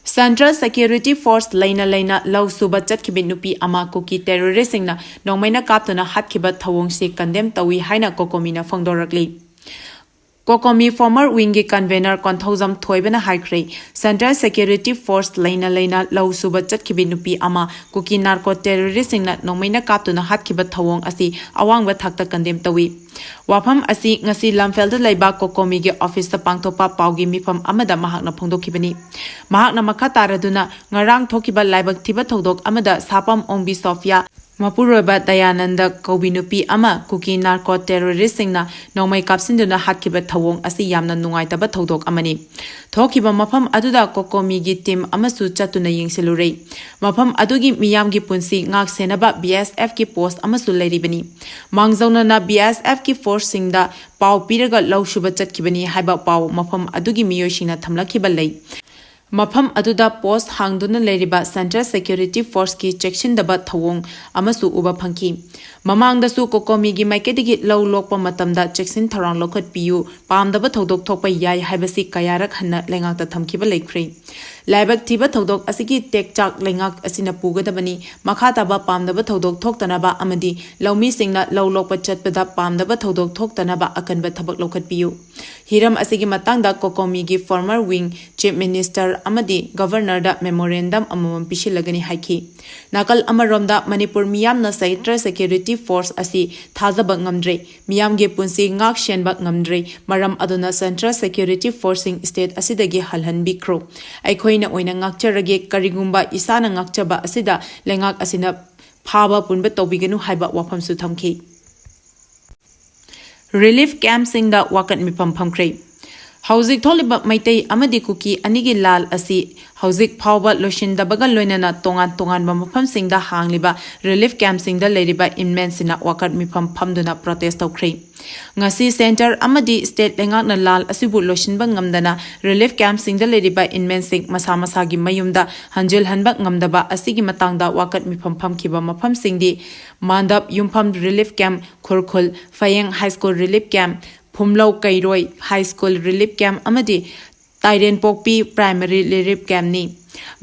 Central Security Force ꯂꯩꯅ ꯂꯩꯅ ꯂꯧ ꯁꯨꯕ ꯆꯠꯈꯤꯕ ꯅꯨꯄꯤ ꯑꯃ ꯀꯨꯀꯤ terroristꯁꯤꯡꯅ ꯅꯣꯡꯃꯩꯅ ꯀꯥꯞꯇꯨꯅ ꯍꯥꯠꯈꯤꯕ ꯊꯧꯑꯣꯡꯁꯤ condemn ꯇꯧꯏ ꯍꯥꯏꯅ COCOMIꯅ ꯐꯣꯡꯗꯣꯔꯛꯂꯤ꯫ COCOMI former wingꯒꯤ convener ꯀꯣꯟꯊꯧꯖꯝ ꯊꯣꯏꯕꯅ ꯍꯥꯏꯈ꯭ꯔꯦ, Central Security Force ꯂꯩꯅ ꯂꯩꯅ ꯂꯧ ꯁꯨꯕ ꯆꯠꯈꯤꯕ ꯅꯨꯄꯤ ꯑꯃ ꯀꯨꯀꯤ narco terroristꯁꯤꯡꯅ ꯅꯣꯡꯃꯩꯅ ꯀꯥꯞꯇꯨꯅ ꯍꯥꯠꯈꯤꯕ ꯊꯧꯑꯣꯡ ꯑꯁꯤ ꯑꯋꯥꯡꯕ ꯊꯥꯛꯇ condemn ꯇꯧꯏ꯫ ꯋꯥꯐꯝ ꯑꯁꯤ ꯉꯁꯤ ꯂꯝꯐꯦꯜꯗ ꯂꯩꯕ COCOMIꯒꯤ officeꯇ ꯄꯥꯡꯊꯣꯛꯄ ꯄꯥꯎꯒꯤ ꯃꯤꯐꯝ ꯑꯃꯗ ꯃꯍꯥꯛꯅ ꯐꯣꯡꯗꯣꯛꯈꯤꯕꯅꯤ꯫ ꯃꯍꯥꯛꯅ ꯃꯈꯥ ꯇꯥꯔꯗꯨꯅ, ꯉꯔꯥꯡ ꯊꯣꯛꯈꯤꯕ ꯂꯥꯏꯕꯛ ꯊꯤꯕ ꯊꯧꯗꯣꯛ ꯑꯃꯗ ꯁꯥꯄꯝ ꯑꯣꯡꯕꯤ ꯁꯣꯐꯤꯌꯥ, ꯃꯄꯨꯔꯣꯏꯕ ꯗꯌꯥꯅꯟꯗ ꯀꯧꯕꯤ ꯅꯨꯄꯤ ꯑꯃ ꯀꯨꯀꯤ narco terroristꯁꯤꯡꯅ ꯅꯣꯡꯃꯩ ꯀꯥꯞꯁꯤꯟꯗꯨꯅ ꯍꯥꯠꯈꯤꯕ ꯊꯧꯑꯣꯡ ꯑꯁꯤ ꯌꯥꯝꯅ ꯅꯨꯡꯉꯥꯏꯇꯕ ꯊꯧꯗꯣꯛ ꯑꯃꯅꯤ꯫ ꯊꯣꯛꯈꯤꯕ ꯃꯐꯝ ꯑꯗꯨꯗ COCOMIꯒꯤ team ꯑꯃꯁꯨ ꯆꯠꯇꯨꯅ ꯌꯦꯡꯁꯤꯜꯂꯨꯔꯦ꯫ ꯃꯐꯝ ꯑꯗꯨꯒꯤ ꯃꯤꯌꯥꯝꯒꯤ ꯄꯨꯟꯁꯤ ꯉꯥꯛ ꯁꯦꯟꯅꯕ BSFꯀꯤ post ꯑꯃꯁꯨ ꯂꯩꯔꯤꯕꯅꯤ꯫ ꯃꯥꯡꯖꯧꯅꯅ BSFꯀꯤ forceꯁꯤꯡꯗ ꯄꯥꯎ ꯄꯤꯔꯒ ꯂꯧ ꯁꯨꯕ ꯆꯠꯈꯤꯕꯅꯤ ꯍꯥꯏꯕ ꯄꯥꯎ ꯃꯐꯝ ꯑꯗꯨꯒꯤ ꯃꯤꯑꯣꯏꯁꯤꯡꯅ ꯊꯝꯂꯛꯈꯤꯕ ꯂꯩ꯫ ꯃꯐꯝ ꯑꯗꯨꯗ post ꯍꯥꯡꯗꯨꯅ ꯂꯩꯔꯤꯕ Central Security Forceꯀꯤ ꯆꯦꯛꯁꯤꯟꯗꯕ ꯊꯧꯑꯣꯡ ꯑꯃꯁꯨ ꯎꯕ ꯐꯪꯈꯤ꯫ ꯃꯃꯥꯡꯗꯁꯨ COCOMIꯒꯤ ꯃꯥꯏꯀꯩꯗꯒꯤ ꯂꯧ ꯂꯣꯛꯄ ꯃꯇꯝꯗ ꯆꯦꯛꯁꯤꯟ ꯊꯧꯔꯥꯡ ꯂꯧꯈꯠꯄꯤꯌꯨ, ꯄꯥꯝꯗꯕ ꯊꯧꯗꯣꯛ ꯊꯣꯛꯄ ꯌꯥꯏ ꯍꯥꯏꯕꯁꯤ ꯀꯌꯥꯔꯛ ꯍꯟꯅ ꯂꯩꯉꯥꯛꯇ ꯊꯝꯈꯤꯕ ꯂꯩꯈ꯭ꯔꯦ꯫ ꯂꯥꯏꯕꯛ ꯊꯤꯕ ꯊꯧꯗꯣꯛ ꯑꯁꯤꯒꯤ ꯇꯦꯛꯆꯥꯛ ꯂꯩꯉꯥꯛ ꯑꯁꯤꯅ ꯄꯨꯒꯗꯕꯅꯤ꯫ ꯃꯈꯥ ꯇꯥꯕ ꯄꯥꯝꯗꯕ ꯊꯧꯗꯣꯛ ꯊꯣꯛꯇꯅꯕ ꯑꯃꯗꯤ ꯂꯧꯃꯤꯁꯤꯡꯅ ꯂꯧ ꯂꯣꯛꯄ ꯆꯠꯄꯗ ꯄꯥꯝꯗꯕ ꯊꯧꯗꯣꯛ ꯊꯣꯛꯇꯅꯕ ꯑꯀꯟꯕ ꯊꯕꯛ ꯂꯧꯈꯠꯄꯤꯌꯨ꯫ ꯍꯤꯔꯝ ꯑꯁꯤꯒꯤ ꯃꯇꯥꯡꯗ COCOMIꯒꯤ former wing Chief Minister ꯑꯃꯗꯤ ꯒꯕꯔꯅꯔꯗ ꯃꯦꯃꯣꯔꯦꯟꯗꯝ ꯑꯃꯃꯝ ꯄꯤꯁꯤꯜꯂꯒꯅꯤ ꯍꯥꯏꯈꯤ꯫ ꯅꯥꯀꯜ ꯑꯃꯔꯣꯝꯗ ꯃꯅꯤꯄꯨꯔ ꯃꯤꯌꯥꯝꯅ ꯁꯦꯟꯇ꯭ꯔꯦꯜ ꯁꯦꯀ꯭ꯌꯨꯔꯤꯇꯤ ꯐꯣꯔꯁ ꯑꯁꯤ ꯊꯥꯖꯕ ꯉꯝꯗ꯭ꯔꯦ꯫ ꯃꯤꯌꯥꯝꯒꯤ ꯄꯨꯟꯁꯤ ꯉꯥꯛ ꯁꯦꯟꯕ ꯉꯝꯗ꯭ꯔꯦ꯫ ꯃꯔꯝ ꯑꯗꯨꯅ ꯁꯦꯟꯇ꯭ꯔꯦꯜ ꯁꯦꯀ꯭ꯌꯨꯔꯤꯇꯤ ꯐꯣꯔꯁꯁꯤꯡ ꯁ꯭ꯇꯦꯠ ꯑꯁꯤꯗꯒꯤ ꯍꯜꯍꯟꯕꯤꯈ꯭ꯔꯣ꯫ ꯑꯩꯈꯣꯏꯅ ꯑꯣꯏꯅ ꯉꯥꯛꯆꯔꯒꯦ꯫ ꯀꯔꯤꯒꯨꯝꯕ ꯏꯁꯥꯅ ꯉꯥꯛꯆꯕ ꯑꯁꯤꯗ ꯂꯩꯉꯥꯛ ꯑꯁꯤꯅ ꯐꯥꯕ ꯄꯨꯟꯕ ꯇꯧꯕꯤꯒꯅꯨ ꯍꯥꯏꯕ ꯋꯥꯐꯝꯁꯨ ꯊꯝꯈꯤ꯫ ꯔꯤꯂꯤꯐ ꯀꯦꯝꯞꯁꯤꯡꯗ ꯋꯥꯀꯠ ꯃꯤꯐꯝ ꯐꯝꯈ꯭ꯔꯦ꯫ ꯍꯧꯖꯤꯛ ꯊꯣꯛꯂꯤꯕ ꯃꯩꯇꯩ ꯑꯃꯗꯤ ꯀꯨꯀꯤ ꯑꯅꯤꯒꯤ ꯂꯥꯜ ꯑꯁꯤ ꯍꯧꯖꯤꯛ ꯐꯥꯎꯕ ꯂꯣꯏꯁꯤꯟꯗꯕꯒ ꯂꯣꯏꯅꯅ ꯇꯣꯉꯥꯟ ꯇꯣꯉꯥꯟꯕ ꯃꯐꯝꯁꯤꯡꯗ ꯍꯥꯡꯂꯤꯕ ꯔꯤꯂꯤꯐ ꯀꯦꯝꯞꯁꯤꯡꯗ ꯂꯩꯔꯤꯕ ꯏꯟꯃꯦꯟꯁꯤꯡꯅ ꯋꯥꯀꯠ ꯃꯤꯐꯝ ꯐꯝꯗꯨꯅ ꯄ꯭ꯔꯣꯇꯦꯁ ꯇꯧꯈ꯭ꯔꯦ꯫ ꯉꯁꯤ ꯁꯦꯟꯇꯔ ꯑꯃꯗꯤ ꯁ꯭ꯇꯦꯠ ꯂꯩꯉꯥꯛꯅ ꯂꯥꯜ ꯑꯁꯤꯕꯨ ꯂꯣꯏꯁꯤꯟꯕ ꯉꯝꯗꯅ ꯔꯤꯂꯤꯐ ꯀꯦꯝꯞꯁꯤꯡꯗ ꯂꯩꯔꯤꯕ ꯏꯟꯃꯦꯟꯁꯤꯡ ꯃꯁꯥ ꯃꯁꯥꯒꯤ ꯃꯌꯨꯝꯗ ꯍꯟꯖꯤꯜꯍꯟꯕ ꯉꯝꯗꯕ ꯑꯁꯤꯒꯤ ꯃꯇꯥꯡꯗ ꯋꯥꯀꯠ ꯃꯤꯐꯝ ꯐꯝꯈꯤꯕ ꯃꯐꯝꯁꯤꯡꯗꯤ ꯃꯥꯟꯗꯞ ꯌꯨꯝꯐꯝ ꯔꯤꯂꯤꯐ ꯀꯦꯝꯞ, ꯈꯨꯔꯈꯨꯜ ꯐꯌꯦꯡ ꯍꯥꯏ ꯁ꯭ꯀꯨꯜ ꯔꯤꯂꯤꯐ ꯀꯦꯝꯞ, ꯐꯨꯝꯂꯧ ꯀꯩꯔꯣꯏ ꯍꯥꯏ ꯁ꯭ꯀꯨꯜ ꯔꯤꯂꯤꯐ ꯀꯦꯝꯞ ꯑꯃꯗꯤ ꯇꯥꯏꯔꯦꯟꯄꯣꯛꯄꯤ ꯄ꯭ꯔꯥꯏꯃꯔꯤ ꯔꯤꯂꯤꯐ ꯀꯦꯝꯞꯅꯤ꯫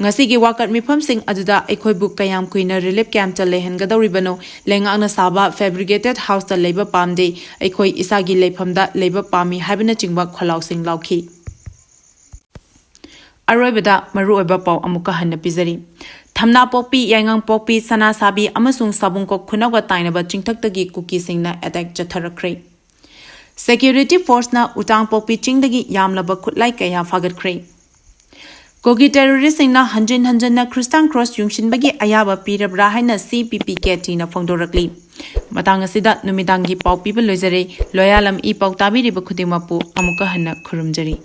ꯉꯁꯤꯒꯤ ꯋꯥꯀꯠ ꯃꯤꯐꯝꯁꯤꯡ ꯑꯗꯨꯗ ꯑꯩꯈꯣꯏꯕꯨ ꯀꯌꯥꯝ ꯀꯨꯏꯅ ꯔꯤꯂꯤꯐ ꯀꯦꯝꯞꯇ ꯂꯩꯍꯟꯒꯗꯧꯔꯤꯕꯅꯣ? ꯂꯩꯉꯥꯛꯅ ꯁꯥꯕ ꯐꯦꯕ꯭ꯔꯤꯀꯦꯇꯦꯗ ꯍꯥꯎꯁꯇ ꯂꯩꯕ ꯄꯥꯝꯗꯦ꯫ ꯑꯩꯈꯣꯏ ꯏꯁꯥꯒꯤ ꯂꯩꯐꯝꯗ ꯂꯩꯕ ꯄꯥꯝꯃꯤ ꯍꯥꯏꯕꯅꯆꯤꯡꯕ ꯈꯣꯜꯂꯥꯎꯁꯤꯡ ꯂꯥꯎꯈꯤ꯫ ꯑꯔꯣꯏꯕꯗ ꯃꯔꯨꯑꯣꯏꯕ ꯄꯥꯎ ꯑꯃꯨꯛꯀ ꯍꯟꯅ ꯄꯤꯖꯔꯤ꯫ ꯊꯝꯅꯥꯄꯣꯛꯄꯤ, ꯌꯥꯏꯉꯪꯄꯣꯛꯄꯤ, ꯁꯅꯥꯁꯥꯕꯤ ꯑꯃꯁꯨꯡ ꯁꯥꯕꯨꯡꯈꯣꯛ ꯈꯨꯅꯧꯒ ꯇꯥꯏꯅꯕ ꯆꯤꯡꯊꯛꯇꯒꯤ ꯀꯨꯀꯤꯁꯤꯡꯅ ꯑꯦꯇꯦꯛ ꯆꯠꯊꯔꯛꯈ꯭ꯔꯦ꯫ ꯁꯦꯀ꯭ꯌꯨꯔꯤꯇꯤ ꯐꯣꯔꯁꯅ ꯎꯇꯥꯡꯄꯣꯛꯄꯤ ꯆꯤꯡꯗꯒꯤ ꯌꯥꯝꯂꯕ ꯈꯨꯠꯂꯥꯏ ꯀꯌꯥ ꯐꯥꯒꯠꯈ꯭ꯔꯦ꯫ ꯀꯨꯀꯤ ꯇꯦꯔꯣꯔꯤꯁꯁꯤꯡꯅ ꯍꯟꯖꯤꯟ ꯍꯟꯖꯤꯟꯅ ꯈ꯭ꯔꯤꯁꯇꯥꯟ ꯀ꯭ꯔꯣꯁ ꯌꯨꯡꯁꯤꯟꯕꯒꯤ ꯑꯌꯥꯕ ꯄꯤꯔꯕ꯭ꯔꯥ ꯍꯥꯏꯅ ꯁꯤ ꯄꯤ ꯄꯤ ꯀꯦ ꯇꯤꯅ ꯐꯣꯡꯗꯣꯔꯛꯂꯤ꯫ ꯃꯇꯥꯡ ꯑꯁꯤꯗ ꯅꯨꯃꯤꯗꯥꯡꯒꯤ ꯄꯥꯎ ꯄꯤꯕ ꯂꯣꯏꯖꯔꯦ꯫ ꯂꯣꯌꯥꯂꯝ ꯏ ꯄꯥꯎ ꯇꯥꯕꯤꯔꯤꯕ ꯈꯨꯗꯤꯡꯃꯛꯄꯨ ꯑꯃꯨꯛꯀ ꯍꯟꯅ ꯈꯨꯔꯨꯝꯖꯔꯤ꯫